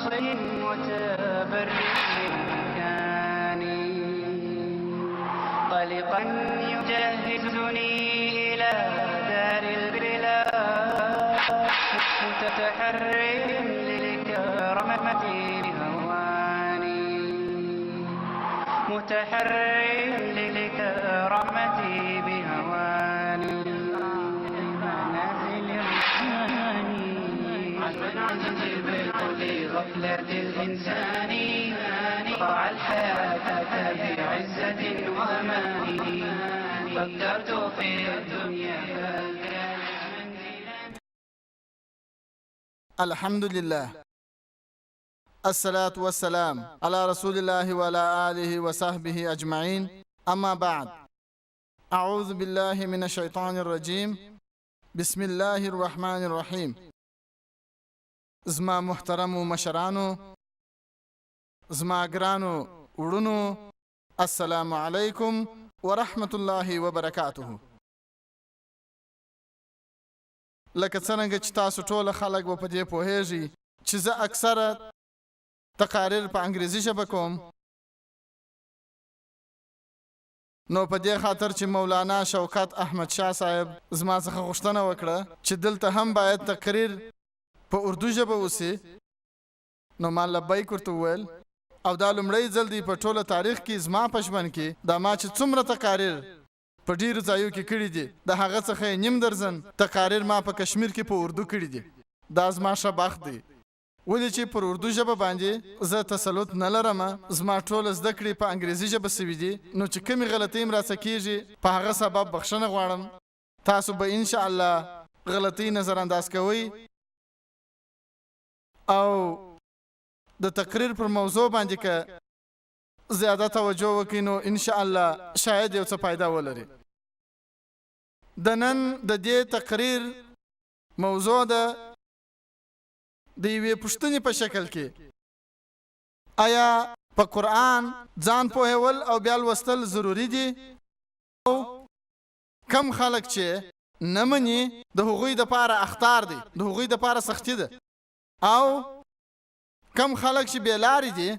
عاصي متبرئ كاني قلقا يجهزني إلى دار البلا متحرر للكرامة بهواني متحرر للكرامة بهواني منازل الرحمن لغفلة الإنسان قطع الحياة بعزة وأمان فكرت في الدنيا. الحمد لله، الصلاة والسلام على رسول الله وعلى آله وصحبه أجمعين، أما بعد، أعوذ بالله من الشيطان الرجيم، بسم الله الرحمن الرحيم. زما محترمو مشرانو، زما ګرانو وړونو، السلام علیکم ورحمت الله وبرکاته. لکه څرنګه چې تاسو ټوله خلک به په دې پوهیږئ چې زه اکثره تقاریر په انګریزي ژبه کوم، نو په دې خاطر چې مولانا شوکت احمد شاه صاحب زما څخه غوښتنه وکړه چې دلته هم باید تقریر په اردو ژبه وسي، نو ما لبیک ورته وویل. او دا لومړی ځل دی په ټوله تاریخ کې زما په ژوند کې دا ما چې څومره تقاریر په ډیرو ځایو کې کړي دي، د هغه څخه یې نیم درزن تقاریر ما په کشمیر کې په اردو کړي دي. دا زما ښه بخت دی، ولې چې پر اردو ژبه باندې زه تسلط نه لرم، زما ټوله زده کړې په انګریزي ژبه سوي دي، نو چې کومې غلطۍ هم راڅه کیږي په هغه سبب بخښنه غواړم. تاسو به انشاءالله غلطۍ نظر انداز کوئ او د تقریر پر موضوع باندې که زیاده توجه وکړئ نو انشاءالله شاید یو څه فایده ولري. د نن د دې تقریر موضوع ده د یوې پوښتنې په شکل کې، آیا په قرآن ځان پوهول او بیا لوستل ضروري دي؟ او کم خلک چې نه مني د هغوی دپاره اخطار دی، د هغوی دپاره سختي ده، او کم خلک چې بې لارې دي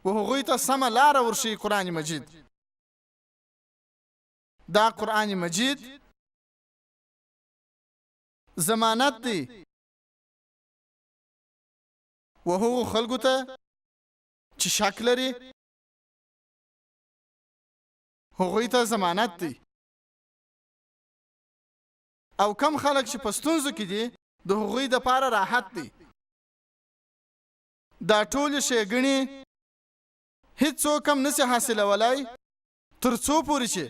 و هغوی ته سمه لاره ورښیي قرآن مجید. دا قرآن مجید ضمانت دی و هغو خلکو ته چې شک لري، هغوی ته ضمانت دی، او کم خلک چې په ستونزو کې دي د هغوی دپاره راحت دی. دا ټولې ښېګڼې هیڅوک هم نسي حاصلولای تر څو پورې چې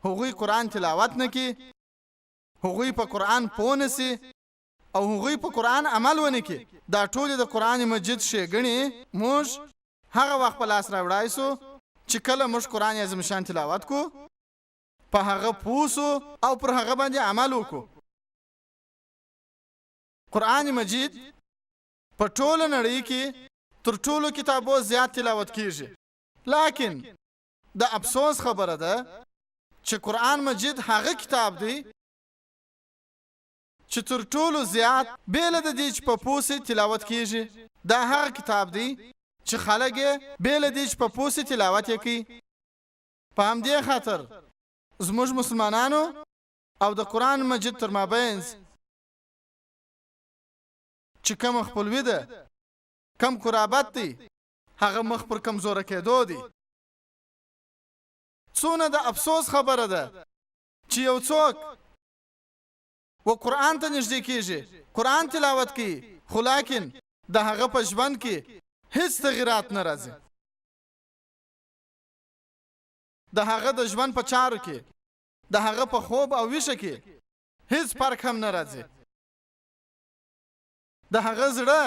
هغوی قرآن تلاوت نه کړي، هغوی په قرآن پوه نه سي، او هغوی په قرآن عمل ونه کړي. دا ټولې د قرآن مجید ښېګڼې موږ هغه وخت په لاس راوړای سو چې کله موږ قرآن عظیم شان تلاوت کو، په هغه پوه سو او پر هغه باندې عمل وکړو. قرآن مجید په ټوله نړۍ کې تر ټولو کتابو زیات تلاوت کیږي، لکن د افسوس خبره ده چې قرآن مجید هغه کتاب دی چې تر ټولو زیات بې له د دې چې په پوه سي تلاوت کیږي. دا هغه کتاب دی چې خلک یې بې له دې چې په پوه سي تلاوت یې کوي. په همدې خاطر زموږ مسلمانانو او د قرآن مجید تر مابینځ چې کومه خپلوي ده، کم قرابت دی، هغه مخ پر کمزوره کېدو دی. څونه د افسوس خبره ده چې یو څوک و قرآن ته نږدې کیږي، قرآن تلاوت کوي، خو لاکن د هغه په ژوند کې هیڅ تغیرات نه راځي. د هغه د ژوند په چارو کې، د هغه په خوب او ویښه کې هیڅ فرق هم نه راځي. د هغه زړه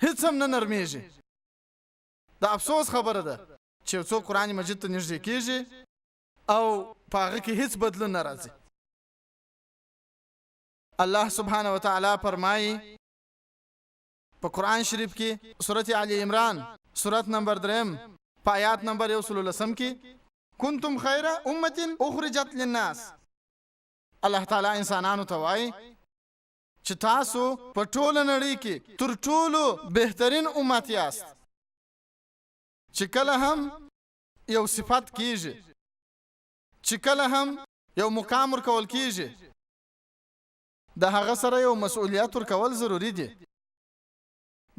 هیڅ هم نه نرمیږي. د افسوس خبره ده چې یو څوک قرآن مجید ته نږدې کیږي او په هغه کې هیڅ بدلون نه راځي. الله سبحانه وتعالی فرمایي په قرآن شریف کې، سورة آل عمران سورت نمبر 3 په آیات نمبر 110 کې، کنتم خیر امة اخرجت للناس. الله تعالی انسانانو ته وایي چې تاسو په ټوله نړۍ کې تر ټولو بهترین امت یاست. چې کله هم یو صفت کیږي، چې کله هم یو مقام ورکول کیږي، د هغه سره یو مسؤلیت ورکول ضروري دي.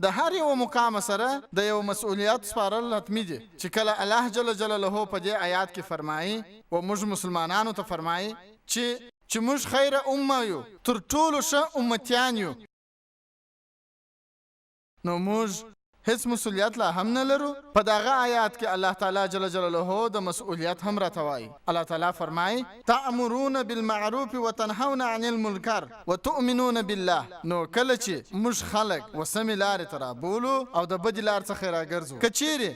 د هر یو مقام سره د یو مسؤلیت سپارل حتمي دي. چې کله الله جل جلاله په دې آیات کې فرمایي او موږ مسلمانانو ته فرمایي چې موږ خیر امه یو، تر ټولو ښه امتیان یو، نو موږ هیڅ مسؤلیت لا هم نه لرو. په دغه آیات کې الله تعالی جل جلاله د مسؤلیت هم راته وایي. الله تعالی فرمایي: تأمرون بالمعروف وتنهون عن المنکر وتؤمنون بالله. نو کله چې موږ خلک وسمې لارې ته رابولو او د بدې لار څخه راګرځو، که چیرې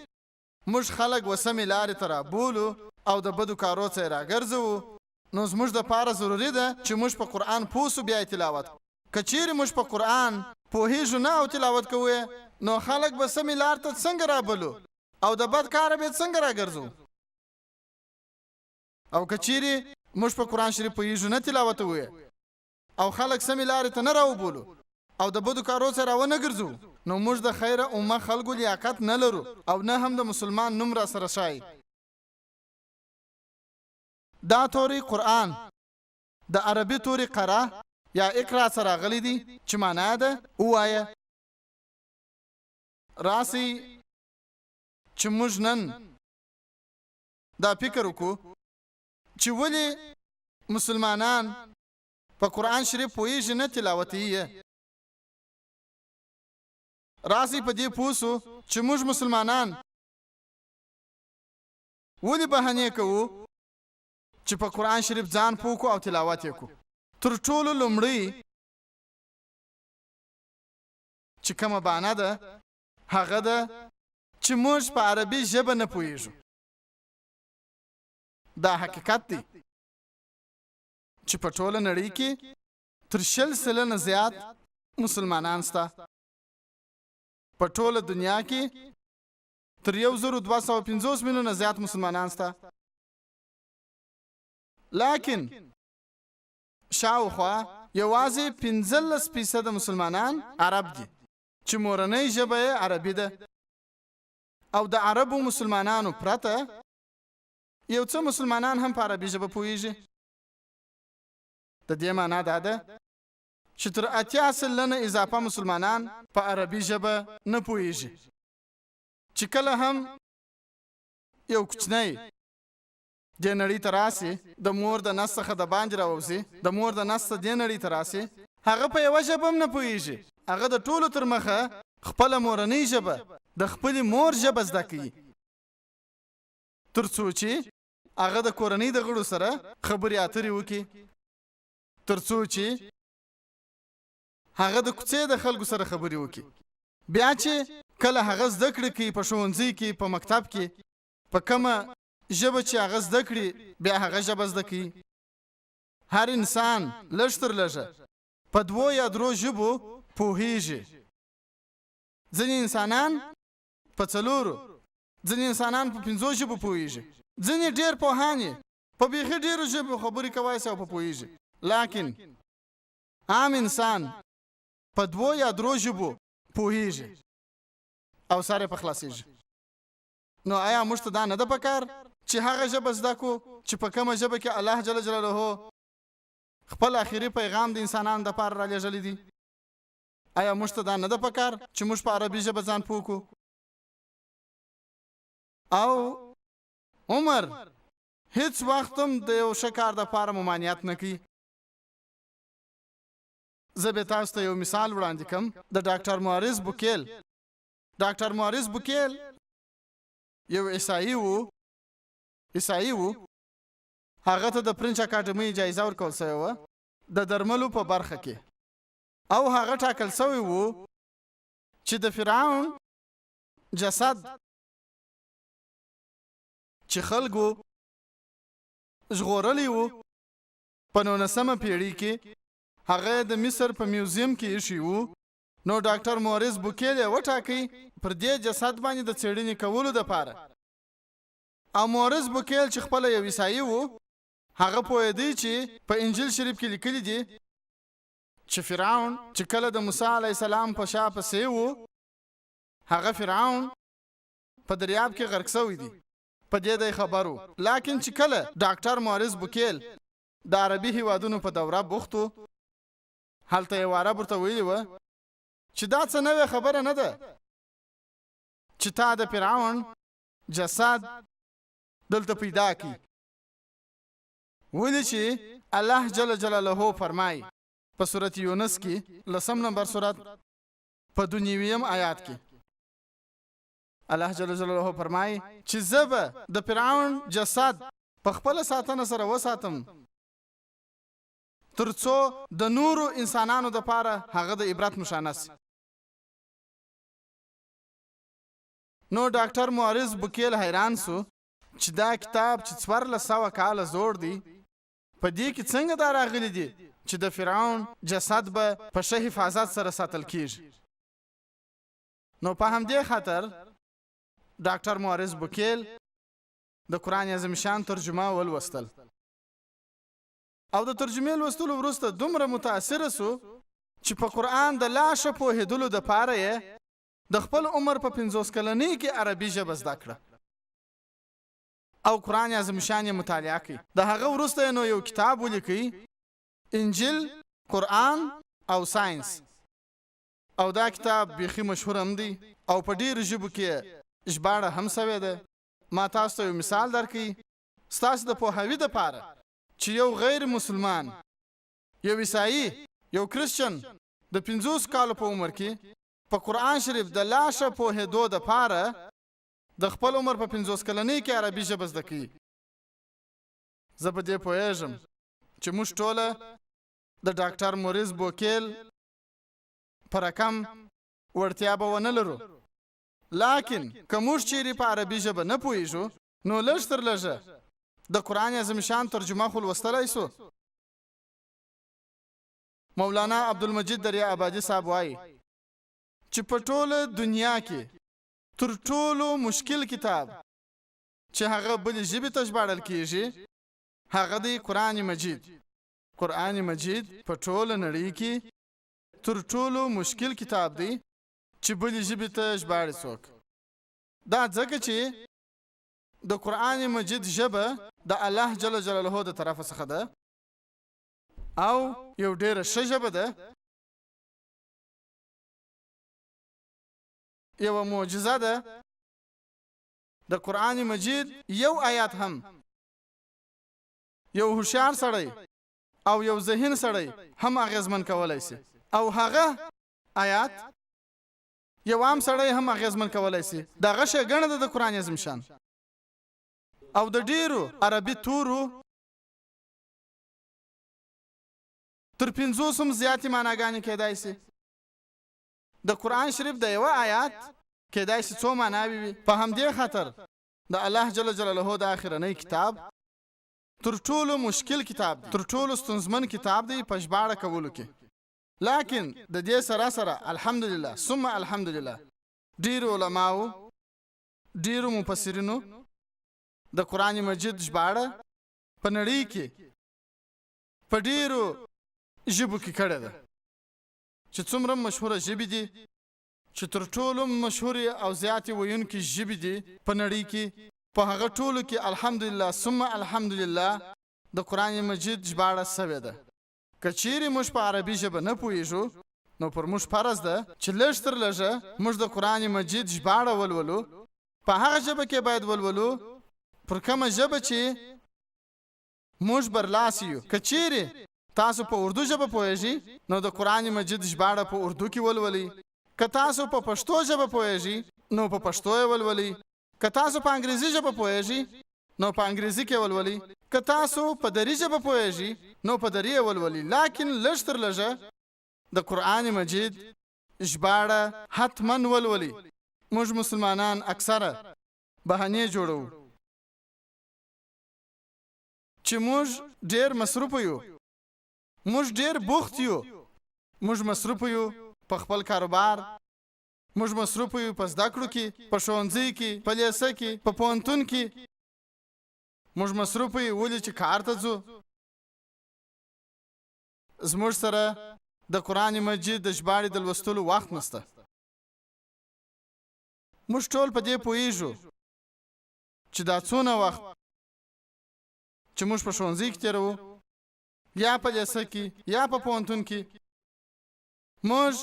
موږ خلک وسمې لارې ته رابولو او د بدو کارو څخه راګرځو، نو زموږ دپاره ضروري ده چې موږ په قرآن پوه سو بیا یې تلاوت. که چیرې موږ په قرآن پوهیږو نه او تلاوت کوو، نو خلک به سمې لار ته څنګه رابلو او د بد کاره به څنګه راګرځو؟ او که چیرې موږ په قرآن شریف پوهیږو نه تلاوتوو او خلک سمې لارې ته نه راوبولو او د بدو کارو څخه راونه ګرځو، نو موږ د خیره امه خلکو لیاقت نه لرو او نه هم د مسلمان نوم را سره ښایي. دا توری قرآن د عربي توري قرا یا اقرا څخه راغلی دی چې معنا ده ووایه. راسئ چې موږ نن دا فکر وکړو چې ولې مسلمانان په قرآن شریف پوهیږي نه تلاوتوي یې. راسئ په دې پوه سو چې موږ مسلمانان ولې بهانې کوو چې په قرآن شریف ځان پوه کړو او تلاوت یې کړو. تر ټولو لومړی چې کومه بانه ده هغه ده چې موږ په عربي ژبه نه پوهیږو. دا حقیقت دی چې په ټوله نړۍ کې تر 20% زیات مسلمانان شته. په ټوله دنیا کې تر 1250 میلیونه زیات مسلمانان شته. لکن شاوخوا یوازې 15% مسلمانان عرب دي چې مورنۍ ژبه یې عربي ده، او د عربو مسلمانانو پرته یو څه مسلمانان هم په عربي ژبه پوهیږي. د دې معنا دا ده چې تر 80% اضافه مسلمانان په عربي ژبه نه پوهیږي. چې کله هم یو کوچنی دې نړۍ ته راسي، د مور د نس څخه د باندې راووځي، د مور د نس څخه دې نړۍ ته راسي، هغه په یوه ژبه هم نه پوهیږي. هغه د ټولو تر مخه خپله مورنۍ ژبه، د خپلې مور ژبه زده کوي، تر څو چې هغه د کورنۍ د غړو سره خبرې اترې وکړي، تر څو چې هغه د کوڅې د خلکو سره خبرې وکړي. بیا چې کله هغه زده کړې کوي په ښوونځي کې، په مکتب کې، په کومه ژبه چې هغه زده کړي، بیا هغه ژبه زده کوي. هر انسان لږ تر لږه په 2 یا 3 ژبو پوهیږي. ځینې انسانان په 4، ځینې انسانان په 5 ژبو پوهیږي، ځینې ډېر پوهان یې په بیخي ډېرو ژبو خبرې کوای سي او په پوهیږي. لکن عام انسان په 2 یا 3 ژبو پوهیږي او سر یې په خلاصیږي. نو آیا موږ ته دا نه ده پکار چې هغه ژبه زده کړو چې په کومه ژبه کې الله جل جلاله خپل آخري پیغام د انسانانو دپاره رالیږلی دی؟ آیا موږ ته دا نه ده پکار چې موږ په عربي ژبه ځان پوه کړو؟ او عمر هیڅ وخت هم د یو ښه کار دپاره ممانعت نه کوي. زه به تاسو ته یو مثال وړاندې کړم د ډاکټر مورس بوکیل. ډاکټر مورس بوکیل یو عیسايي وو، هغه ته د فرنچ اکاډمۍ جایزه ورکول شوې وه د درملو په برخه کې، او هغه ټاکل شوی وو چې د فرعون جسد چې خلکو ژغورلی وو په 19مه پیړۍ کې، هغه د مصر په میوزیم کې ایښی وو. نو ډاکټر مورس بوکیل یې وټاکئ پر دې جسد باندې د څېړنې کولو دپاره. او مورس بوکیل چې خپله یو عیسايي وو، هغه پوهېدی چې په انجیل شریف کې لیکلي دي چې فرعون چې کله د موسی علیه السلام په شا پسې وو، هغه فرعون په دریاب کې غرق شوی دی، په دې دی خبر و. لاکن چې کله ډاکټر مورز بوکیل د عربي هیوادونو په دوره بوخت و، هلته یو عرب ورته ویلي وه چې دا څه نوې خبره نه ده چې تا د فرعون جسد دلته پیدا کړي، ولې چې الله جل جلاله فرمایي په سورت یونس کې لسم نمبر سورت په دنیویم آیات کې الله جل جلاله فرمایي چې زه به د فرعون جسد په خپله ساتنه سره وساتم تر څو د نورو انسانانو دپاره هغه د عبرت نښانه سي. نو ډاکټر مورز بوکیل حیران سو چې دا کتاب چې 1400 کاله زوړ دی، په دې کې څنګه دا راغلي دي چې د فرعون جسد به په ښه حفاظت سره ساتل کیږي. نو په همدې خاطر ډاکټر مورز بوکیل د قرآن عظیم شان ترجمه ولوستل او د ترجمې لوستلو وروسته دومره متاثره سو چې په قرآن د لا ښه پوهېدلو دپاره یې د خپل عمر په 50 کلنۍ کې عربي ژبه زده کړه او قرآن عظیم شان یې مطالعه کړ. د هغه وروسته یې نو یو کتاب ولیکی، انجیل، قرآن او ساینس، او دا کتاب بیخي مشهور هم دی او په ډېرو ژبو کې ژباړه هم سوې ده. ما تاسو ته یو مثال درکړ ستاسو د پوهاوي دپاره چې یو غیر مسلمان، یو عیسايي، یو کرسچن د 50 کالو په عمر کې په قرآن شریف د لا ښه پوهېدو دپاره د خپل عمر په 50 کلنۍ کې عربي ژبه زده کوي. زه په دې پوهېږم چې موږ ټوله د ډاکټر موریس بوکیل په رقم وړتیا به ونه لرو، لاکن که موږ چیرې په عربي ژبه نه پوهېږو نو لږ تر لږه د قرآن عظیم شان ترجمه خو لوستلی سو. مولانا عبدالمجید دریا آبادي صاحب وایي چې په ټوله دنیا کې تر ټولو مشکل کتاب چې هغه بلې ژبې ته ژباړل کیږي هغه دی قرآن مجید. قرآن مجید په ټوله نړۍ کې تر ټولو مشکل کتاب دی چې بلې ژبې ته ژباړي څوک. دا ځکه چې د قرآن مجید ژبه د الله جل جلاله د طرفه څخه ده او یو ډېره ښه ژبه ده، یوه معجزه ده. د قرآن مجید یو آیات هم یو هوښیار سړی او یو ذهین سړی هم اغېزمن کولی سي، او هغه آیات یو عام سړی هم اغېزمن کولی سي. دغه ښېګڼه ده د قرآن عظیم شان. او د ډېرو عربي تورو تر 50 هم زیاتې معناګانې کېدای سي. د قرآن شریف د یوه آیات کېدای سي څو معناوې وي. په همدې خاطر د الله جل جلاله د آخرنۍ کتاب تر ټولو مشکل کتاب دی، تر ټولو ستونزمن کتاب دی په ژباړه کولو کې. لاکن د دې سره سره الحمدلله ثم الحمدلله ډېرو علماو، ډېرو مفسرینو د قرآن مجید ژباړه په نړۍ کې په ډېرو ژبو کې کړې ده، چې څومره مشهوره ژبې دي، چې تر ټولو مشهورې او زیاتې ویونکې ژبې دي په نړۍ کې، په هغه ټولو کې الحمدلله ثم الحمدلله د قرآن مجید ژباړه سوې ده. که چیرې موږ په عربي ژبه نه پوهیږو نو پر موږ فرض ده چې لږ تر لږه موږ د قرآن مجید ژباړه ولولو. په هغه ژبه کې باید ولولو پر کومه ژبه چې موږ برلاسي یو. که چیرې تاسو په اردو ژبه پوهیږئ نو د قرآن مجید ژباړه په اردو کې ولولئ. که تاسو په پښتو ژبه پوهیږئ نو په پښتو یې ولولئ. که تاسو په انګریزي ژبه پوهیږئ نو په انګریزي کې ولولئ. که تاسو په دري ژبه پوهیږئ نو په دري یې ولولئ. لاکن لږ تر لږه د قرآن مجید ژباړه حتما ولولئ. موږ مسلمانان اکثره بهانې جوړوو چې موږ ډېر مصروف یو، موږ ډېر بوخت یو، موږ مصروف یو په خپل کاروبار، موږ مصروف یو په زده کړو کې، په ښوونځي کې، په لیسه کې، په پوهنتون کې. موږ مصروف یو ولې چې کار ته ځو. زموږ سره د قرآن مجید د ژباړې د لوستلو وخت نشته. موږ ټول په دې پوهیږو چې دا څونه وخت چې موږ په ښوونځي کې تېروو، یا په لیسه کې، یا په پوهنتون کې، موږ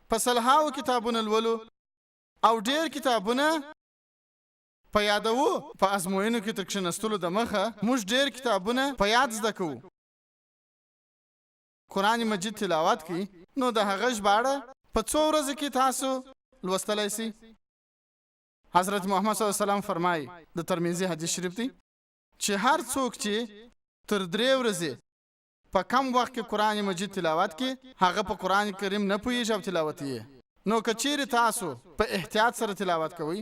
په سلهاوو کتابونه لولو او ډېر کتابونه په یادوو. په ازموینو کې تر کښېنستلو دمخه موږ ډېر کتابونه په یاد زده کوو. قرآن مجید تلاوت کړئ، نو د هغه ژباړه په څو ورځو کې تاسو لوستلی شئ. حضرت محمد صلی الله علیه وسلم فرمایي، د ترمذي حدیث شریف دی، چې هر څوک چې تر درې ورځې په کم وخت کې قرآن مجید تلاوت کړي، هغه په قرآن کریم نه پوهیږي او تلاوت یې. نو که چیرې تاسو په احتیاط سره تلاوت کوئ،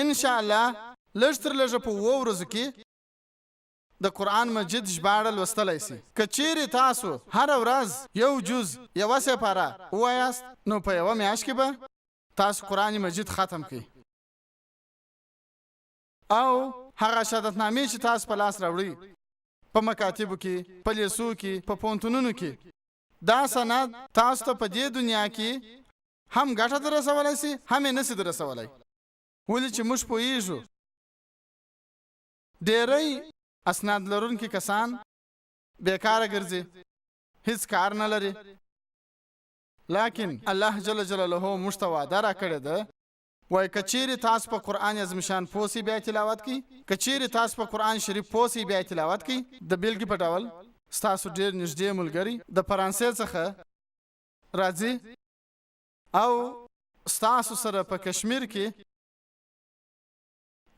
ان شاء الله لږ تر لږه په اوو ورځو کې د قرآن مجید ژباړه لوستلی شئ. که چیرې تاسو هره ورځ یو جز، یوه سپاره ووایاست، نو په یوه میاشت کې به تاسو قرآن مجید ختم کړئ. او هغه شهادتنامې چې تاسو په لاس راوړئ، په مکاتبو کې، په لیسو کې، په پوهنتونونو کې، دا سند تاسو ته په دې دنیا کې هم ګټه در رسولی شي، هم یې نشي در رسولی. ولې چې موږ پوهیږو ډیری اسناد لرونکي کسان بیکاره ګرځي، هیڅ کار نه لري. لکن الله جل جلاله موږ ته وعده راکړې ده، وایي که چیرې تاسو په قرآن عظیم شان پوه سئ بیا تلاوت کړئ، که چیرې تاسو په قرآن شریف پوه سئ بیا تلاوت کړئ. د بېلګې په ډول ستاسو ډېر نږدې ملګری د فرانسې څخه راځي او ستاسو سره په کشمیر کې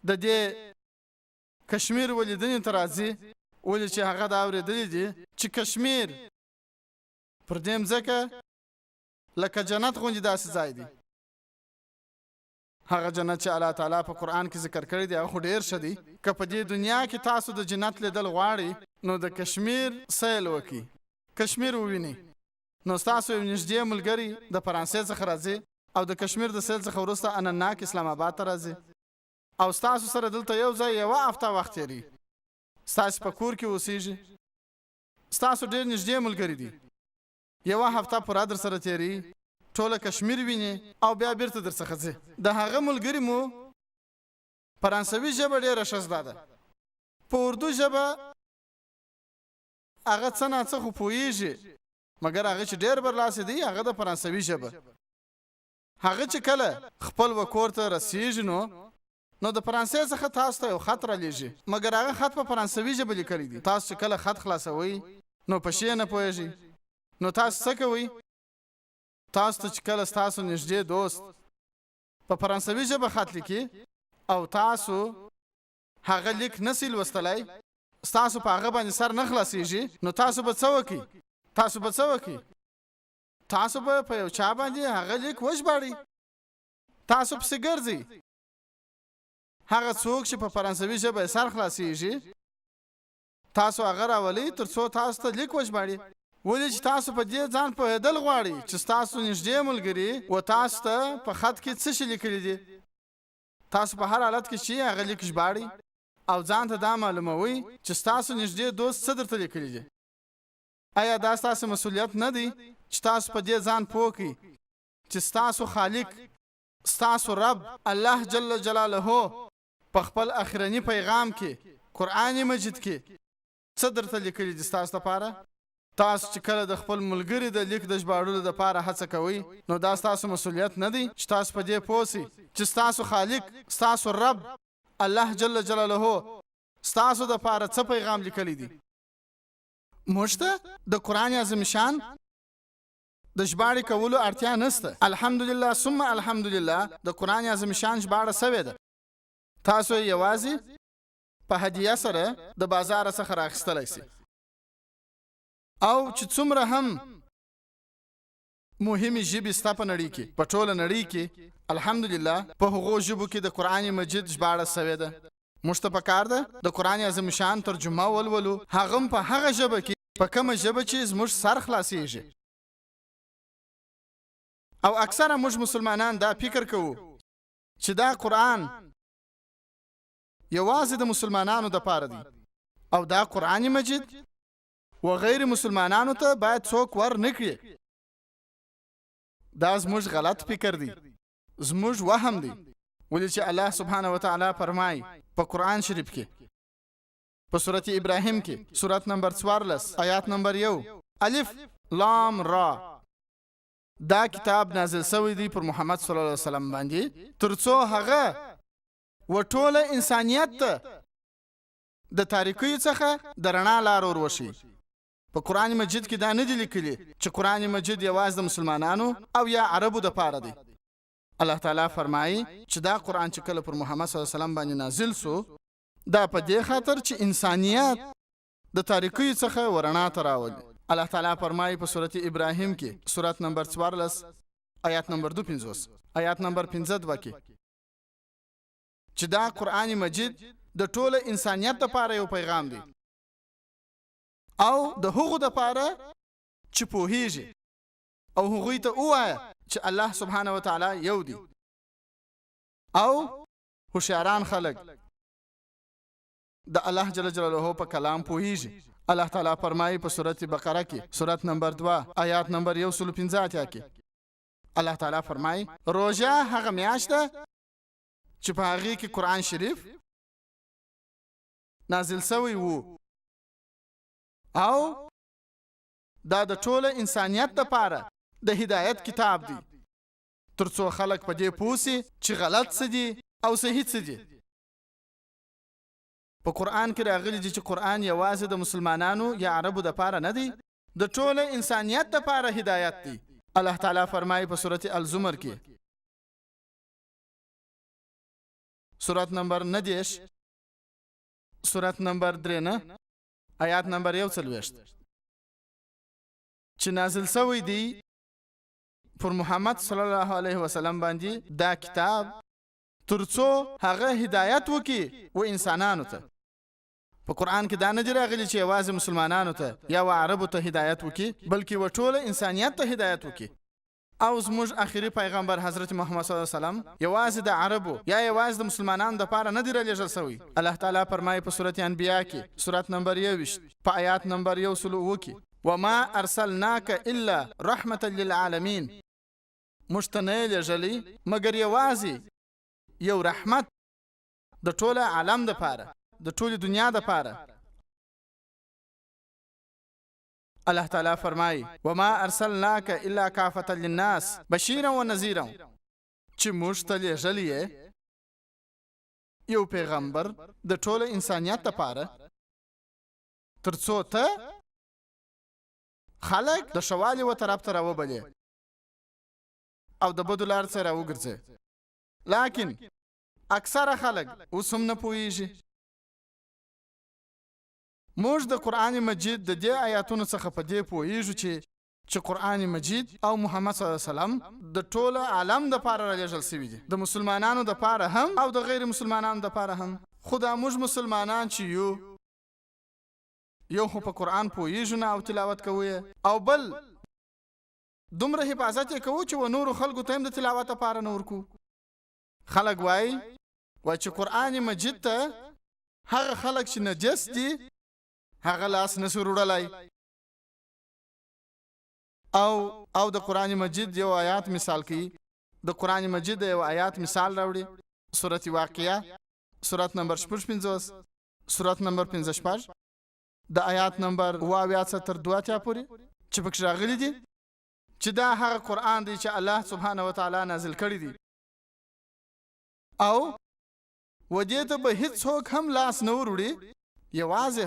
د دې کشمیر ولیدنې ته راځي، ولې چې هغه دا اورېدلي دي چې کشمیر پر دې مځکه لکه جنت غوندې داسې ځای دی. هغه جنت چې الله تعالی په قرآن کې ذکر کړی دی، هغه خو ډېر ښه دی. که په دې دنیا کې تاسو د جنت لیدل غواړئ، نو د کشمیر سیل وکړئ، کشمیر ووینئ. نو ستاسو یو نږدې ملګری د فرانسې څخه راځي او د کشمیر د سیل څخه وروسته انناک اسلام آباد ته راځي او ستاسو سره دلته یو ځای یوه هفته وخت تېروي، ستاسو په کور کې اوسېږي، ستاسو ډېر نږدې ملګری دی، یوه هفته پوره در سره تېروي، ټوله کشمیر ویني او بیا بیرته در څخه ځي. د هغه ملګري مو فرانسوي ژبه ډېره ښه زده ده، په اردو ژبه هغه څه ناڅه خو پوهیږي، مګر هغه چې ډېر برلاسی دی هغه د فرانسوي ژبه. هغه چې کله خپل وکور ته رسیږي نو د فرانسې څخه تاسو ته یو خط رالیږي، مګر هغه خط په فرانسوي ژبه لیکلی دی. تاسو چې کله خط خلاصوئ نو په شی نه پوهیږئ، نو تاسو څه کوئ؟ تاسو ته چې کله ستاسو نږدې دوست په فرانسوي ژبه خط لیکي او تاسو هغه لیک نسی لوستلی، ستاسو په هغه باندې سر نه خلاصیږي، نو تاسو به څه وکئ؟ تاسو به څه وکئ؟ تاسو به په یو چا باندې هغه لیک وژباړئ، تاسو پسې ګرځئ. هغه څوک چې په فرانسوي ژبه یې سر خلاصیږي، تاسو هغه راولئ تر څو تاسو ته لیک وژباړي. ولې چې تاسو په دې ځان پوهېدل غواړئ چې ستاسو نږدې ملګري و تاسو ته په خط کې څه شي لیکلي دي. تاسو په هر حالت کې چې هغه لیک ژباړئ او ځان ته دا معلوموئ چې ستاسو نږدې دوست څه درته لیکلي دي. آیا دا ستاسو مسؤلیت نه دی چې تاسو په دې ځان پوه کړئ چې ستاسو خالق، ستاسو رب الله جل جلاله په خپل اخرني پیغام کې، قرآن مجید کې څه درته لیکلي دي ستاسو لپاره؟ تاسو چې کله د خپل ملګري د لیک د ژباړلو دپاره هڅه کوئ، نو دا ستاسو مسؤلیت نه دی چې تاسو په دې پوه سئ چې ستاسو خالق، ستاسو رب الله جل جلاله ستاسو دپاره څه پیغام لیکلی دی. موږ ته د قرآن عظیم شان د ژباړې کولو اړتیا نشته. الحمدلله ثم الحمدلله د قرآن عظیم شان ژباړه سوې ده. تاسو یې یوازې په هدیه سره د بازاره څخه راخیستلی سئ. او چې څومره هم مهمې ژبې سته په نړۍ کې، په ټوله نړۍ کې الحمدلله په هغو ژبو کې د قرآن مجید ژباړه سوې ده. موږ ته پکار ده د قرآن عظیم شان ترجمه ولولو، هغه هم په هغه ژبه کې په کومه ژبه چې زموږ سر خلاصیږي. او اکثره موږ مسلمانان دا فکر کوو چې دا قرآن یوازې د مسلمانانو دپاره دی او دا قرآن مجید و غیر مسلمانانو ته باید څوک ور نه کړي. دا زموږ غلط فکر دی، زموږ وهم دی. ولې چې الله سبحانه وتعالی فرمایي په قرآن شریف کې، په سورت ابراهیم کې، سورت نمبر 14 آیات نمبر 1، الف لام را، دا کتاب نازل شوی دی پر محمد صلی الله علیه وسلم باندې، ترڅو هغه و ټوله انسانیت ته د تاریکیو څخه د رڼا لار ور وښیي. په قرآن مجید کې دا نه دي لیکلي چې قرآن مجید یوازې د مسلمانانو او یا عربو دپاره دی. الله تعالی فرمایي چې دا قرآن چې کله پر محمد صلی الله علیه وسلم باندې نازل سو، دا په دې خاطر چې انسانیت د تاریکیو څخه و رڼا ته راولي. الله تعالی فرمایي په سورت ابراهیم کې، سورت نمبر 14 آیات نمبر 52، آیات نمبر 52 کې، چې دا قرآن مجید د ټوله انسانیت دپاره یو پیغام دی او د هغو دپاره چې پوهیږي، او هغوی ته ووایه چې الله سبحانه وتعالی یو دی، او هوښیاران خلک د الله جل جلاله په کلام پوهیږي. الله تعالی فرمایي په سورت بقره کې، سورت نمبر 2 آیات نمبر 185 کې، الله تعالی فرمایي روژه هغه میاشت ده چې په هغې کې قرآن شریف نازل شوی وو، او دا د ټوله انسانیت دپاره د هدایت کتاب دی، ترڅو خلک په دې پوه سي چې غلط څه دي او صحیح څه دي. په قرآن کې راغلي دي چې قرآن یوازې د مسلمانانو یا عربو دپاره نه دی، د ټوله انسانیت دپاره هدایت دی. الله تعالی فرمایي په سورت الزمر کې، سورت نمبر 19، سورت نمبر 3 آیات نمبر 41، چې نازل شوی دی پر محمد صلی الله علیه وسلم باندې دا کتاب، ترڅو هغه هدایت وکړي و انسانانو ته. په قرآن کې دا نه دي راغلي چې یوازې مسلمانانو ته یا و عربو ته هدایت وکړي، بلکې و ټوله انسانیت ته هدایت وکړي. او زموږ آخري پیغمبر حضرت محمد صلی الله علیه وسلم یوازې د عربو یا یوازې د مسلمانانو دپاره نه دی رالیږل شوی. الله تعالی فرمایي په سورت انبیا کې، سورت نمبر 21 په آیات نمبر 107 کې، وما ارسلناک الا رحمة للعالمین، موږ ته نه یې لېږلی مګر یوازې یو رحمت د ټوله عالم دپاره، د ټولې دنیا دپاره. الله تعالی فرمایي وما ارسلناک الا کافة للناس بشیرا و نذیرا، چې موږ ته لېږلی یې یو پیغمبر د ټوله انسانیت دپاره، ترڅو ته خلک د ښه والي و طرف ته راوبلې او د بدو لار څخه راوګرځې. لکن اکثره خلک اوس هم نه پوهیږي. موږ د قرآن مجید د دې آیاتونو څخه په دې پوهیږو چې قرآن مجید او محمد صلی الله علیه وسلم د ټوله عالم دپاره رالیږل شوي دي، د مسلمانانو دپاره هم او د غیر مسلمانانو دپاره هم. خو دا موږ مسلمانان چې یو خو په قرآن پوهیږو نه او تلاوت کوو یې، او بل دومره حفاظت یې کوو چې و نورو خلکو ته هم د تلاوت لپاره نه ورکوو. خلک وایي چې قرآن مجید ته هغه خلک چې نجس دي هغه لاس نه شي وروړلی. او د قرآن مجید یو آیات مثال کوي، د قرآن مجید یو آیات مثال راوړي، سورت واقعه سورت نمبر 56، سورت نمبر 56، د آیات نمبر 78 څخه تر 82 پورې، چې پکې راغلي دي چې دا هغه قرآن دی چې الله سبحانه وتعالی نازل کړی دی، او و دې ته به هیڅوک هم لاس نه وروړي، یوازې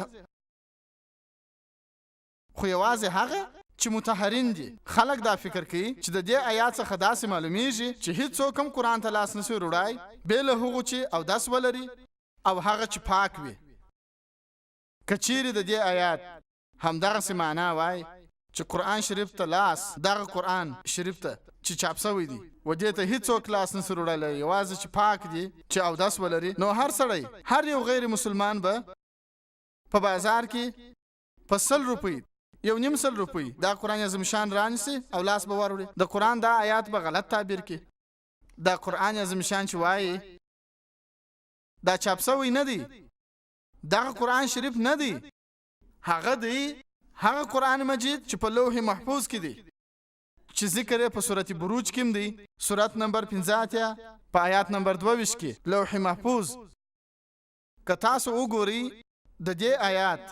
خو یوازې هغه چې مطهرین دي. خلک دا فکر کوي چې د دې آیات څخه داسې معلومیږي چې هیڅوک هم قرآن ته لاس نشي وروړی بې له هغو چې اودس ولري او هغه چې پاک وي. که چیرې د دې آیات همدغسې معنا وای چې قرآن شریف ته لاس، دغه قرآن شریف ته چې چاپ شوی دی و دې ته هیڅوک لاس نشي وروړلی، یوازې چې پاک دي چې اودس ولري، نو هر سړی، هر یو غیر مسلمان به په بازار کې په 100 روپۍ، 1.5 روپۍ دا قرآن عظیم شان رانیسي او لاس به وروړي. د قرآن دا آیات به غلط تعبیر کړي. دا قرآن عظیم شان چې وایي دا چاپ شوی نه دی، دغه قرآن شریف نه دی، هغه دی هغه قرآن مجید چې په لوح محفوظ کې دی، چې ذکر یې په سورة بروج کې هم دی، سورت نمبر 85 په آیات نمبر 22 کې، لوح محفوظ که تاسو وګورئ د دې آیات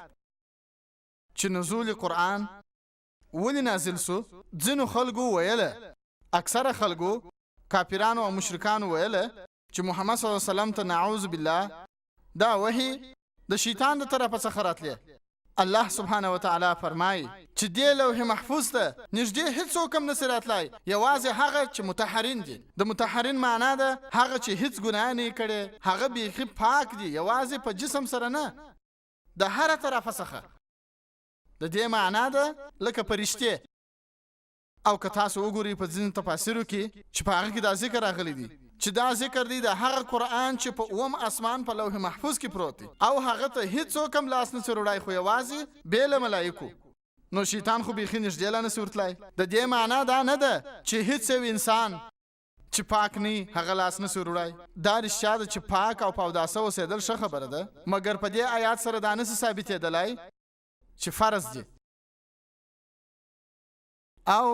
چې نزول قرآن ولې نازل سو، ځینو خلکو ویله، اکثره خلکو کافرانو او مشرکانو ویله چې محمد صلی الله علیه وسلم ته نعوذ بالله دا وحی د شیطان د طرفه څخه راتلې. الله سبحانه وتعالی فرمایي چې دې لوح محفوظ ته نږدې هیڅوک هم نسي راتلای، یوازې هغه چې مطهرین دي. د مطهرین معنا ده هغه چې هیڅ ګناه نه یې کړې، هغه بیخي پاک دي، یوازې په جسم سره نه، د هره طرفه څخه. د دې معنا ده لکه فرشتې. او که تاسو وګورئ په ځینو تفاسیرو کې چې په هغه کې دا ذکر راغلی دی چې دا ذکر دی د هغه قرآن چې په اووم اسمان په لوح محفوظ کې پروت دی او هغه ته هیڅوک هم لاس نسي وروړای خو یوازې بې له ملایکو، نو شیطان خو بیخي نږدې لا نسي ورتلای. د دې معنا دا نه ده چې هیڅ یو انسان چې پاک نه وي هغه لاس نسي وروړای. دا رښتیا ده چې پاک او په اوداسه اوسېدل ښه خبره ده، مګر په دې آیات سره دا نسي ثابتېدلای چې فرض دي. او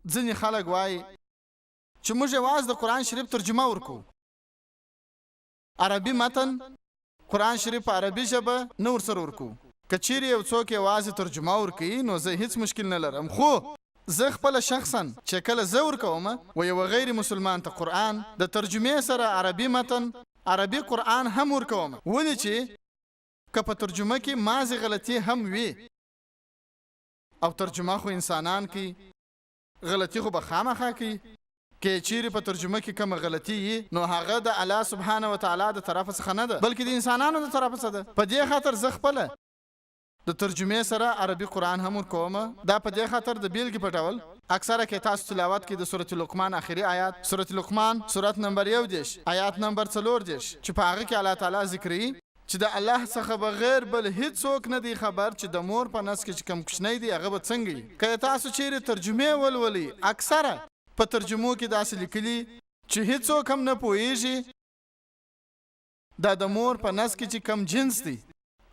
ځینې خلک وایي چې موږ یوازې د قرآن شریف ترجمه ورکوو، عربي متن قرآن شریف په عربي ژبه نه ورسره ورکوو. که چیرې یو څوک یوازې ترجمه ورکوي نو زه هیڅ مشکل نه لرم، خو زه خپله شخصا چې کله زه ورکوم و یوه غیر مسلمان ته قرآن د ترجمې سره عربي متن عربي قرآن هم ورکوم، ولې چې که په ترجمه کې مازې غلطي هم وي او ترجمه خو انسانان کوي، غلطي خو به خامخا کوي، که چیرې په ترجمه کې کومه غلطي وي نو هغه د الله سبحانه وتعالی د طرفه څخه نه ده، بلکې د انسانانو د طرفه څخه ده. په دې خاطر زه خپله د ترجمې سره عربي قرآن هم ورکوم. دا په دې خاطر د بیلګې په ډول اکثره که تاسو تلاوت کې د سورة لقمان آخري آیات، سورة لقمان سورت نمبر 31 آیات نمبر 34، چې په هغه کې الله تعالی ذکروي چې د الله څخه بغیر بل هیڅوک نه دی خبر چې د مور په نس کې چې کوم کوچنی دی هغه به څنګه وي. که تاسو چیرې ترجمې ولولئ اکثره په ترجمو کې داسې لیکلي چې هیڅوک هم نه پوهیږي دا د مور په نس کې چې کوم جنس دی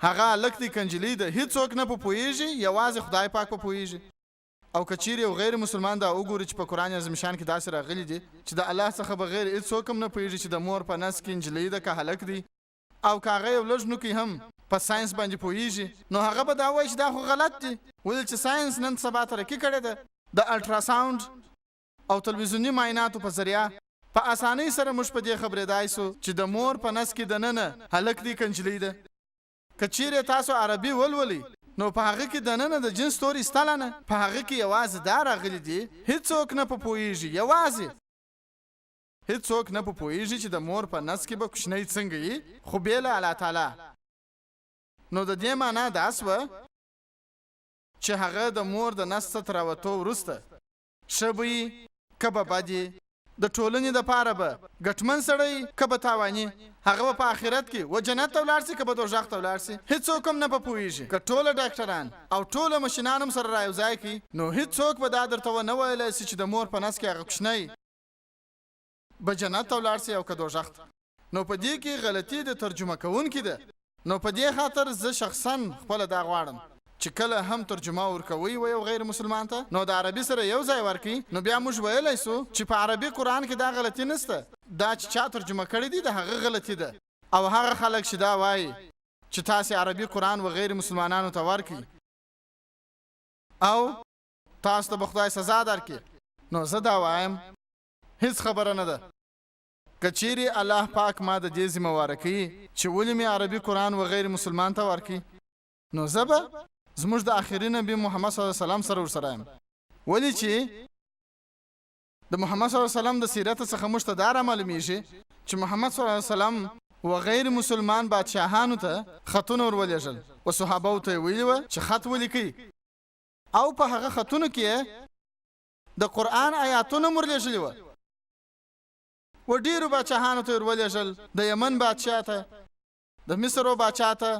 هغه هلک دی که نجلۍ ده، هیڅوک نه په پوهیږي، یوازې خدای پاک په پوهیږي. او که چیرې یو غیر مسلمان دا وګوري چې په قرآن عظیم شان کې داسې راغلي دي چې د الله څخه بغیر هیڅوک هم نه پوهیږي چې د مور په نس کې نجلۍ ده که هلک دی، او که هغه یو لږ نوکی هم په ساینس باندې پوهیږي نو هغه به دا وایي چې دا خو غلط دي، ولې چې ساینس نن سبا ترقي کړې ده، د الټراساوند او تلویزیوني معایناتو په ذریعه په اسانۍ سره موږ په دې خبرېدای سو چې د مور په نس کې دننه هلک دی که نجلۍ ده. که چیرې تاسو عربي ولولئ نو په هغه کې دننه د جنس توري سته لا نه، په هغه کې یوازې دا راغلي دي هیڅوک نه په پوهیږي، یوازې هیڅوک نه په پوهیږي چې د مور په نس کې به کوچنی څنګه وي خو بې له الله تعالی. نو د دې معنا دا سوه چې هغه د مور د نس څخه تر راوتو وروسته ښه به وي که به بد وي، د ټولنې دپاره به ګټمن سړی که به تاواني، هغه به په آخرت کې و جنت ته ولاړ سي که به دوږخ ته ولاړ سي، هیڅوک هم نه په پوهیږي. که ټوله ډاکټران او ټوله مشینان هم سره رایوځای کړي نو هیڅوک به دا درته ونه ویلای سي چې د مور په نس کې هغه کوچنی به جنت ته ولاړ سي او که دوږخ ته. نو په دې کې غلطي د ترجمه کوونکي ده. نو په دې خاطر زه شخصا خپله دا غواړم چې کله هم ترجمه ورکوئ و یو غیر مسلمان ته نو د عربي سره یو ځای ورکړئ، نو بیا موږ ویلی شو چې په عربي قرآن کې دا غلطي نشته، دا چې چا ترجمه کړی دی د هغه غلطي ده. او هغه خلک چې دا وایي چې تاسې عربي قرآن و غیر مسلمانانو ته ورکړئ او تاسو ته به خدای سزا درکړي، نو زه دا وایم هیڅ خبره نه ده. که چیرې الله پاک ما د دې ذمه واره کوي چې ولې مې عربي قرآن و غیر مسلمان ته ورکړي، نو زه به زموږ د آخري نبي محمد صلی الله علیه وسلم سره ورسره یم، ولې چې د محمد صلی الله علیه وسلم د سیرت څخه موږ ته دا را معلومیږي چې محمد صلی الله علیه وسلم و غیر مسلمان بادشاهانو ته خطونه ور ولېږل، و صحابه ته یې ویلي وه چې خط ولیکئ، او په هغه خطونو کې یې د قرآن آیاتونه هم ورلېږلي وه. و ډېرو بادشاهانو ته یې ورولېږل، د یمن بادشاه ته، د مصر و باچا ته،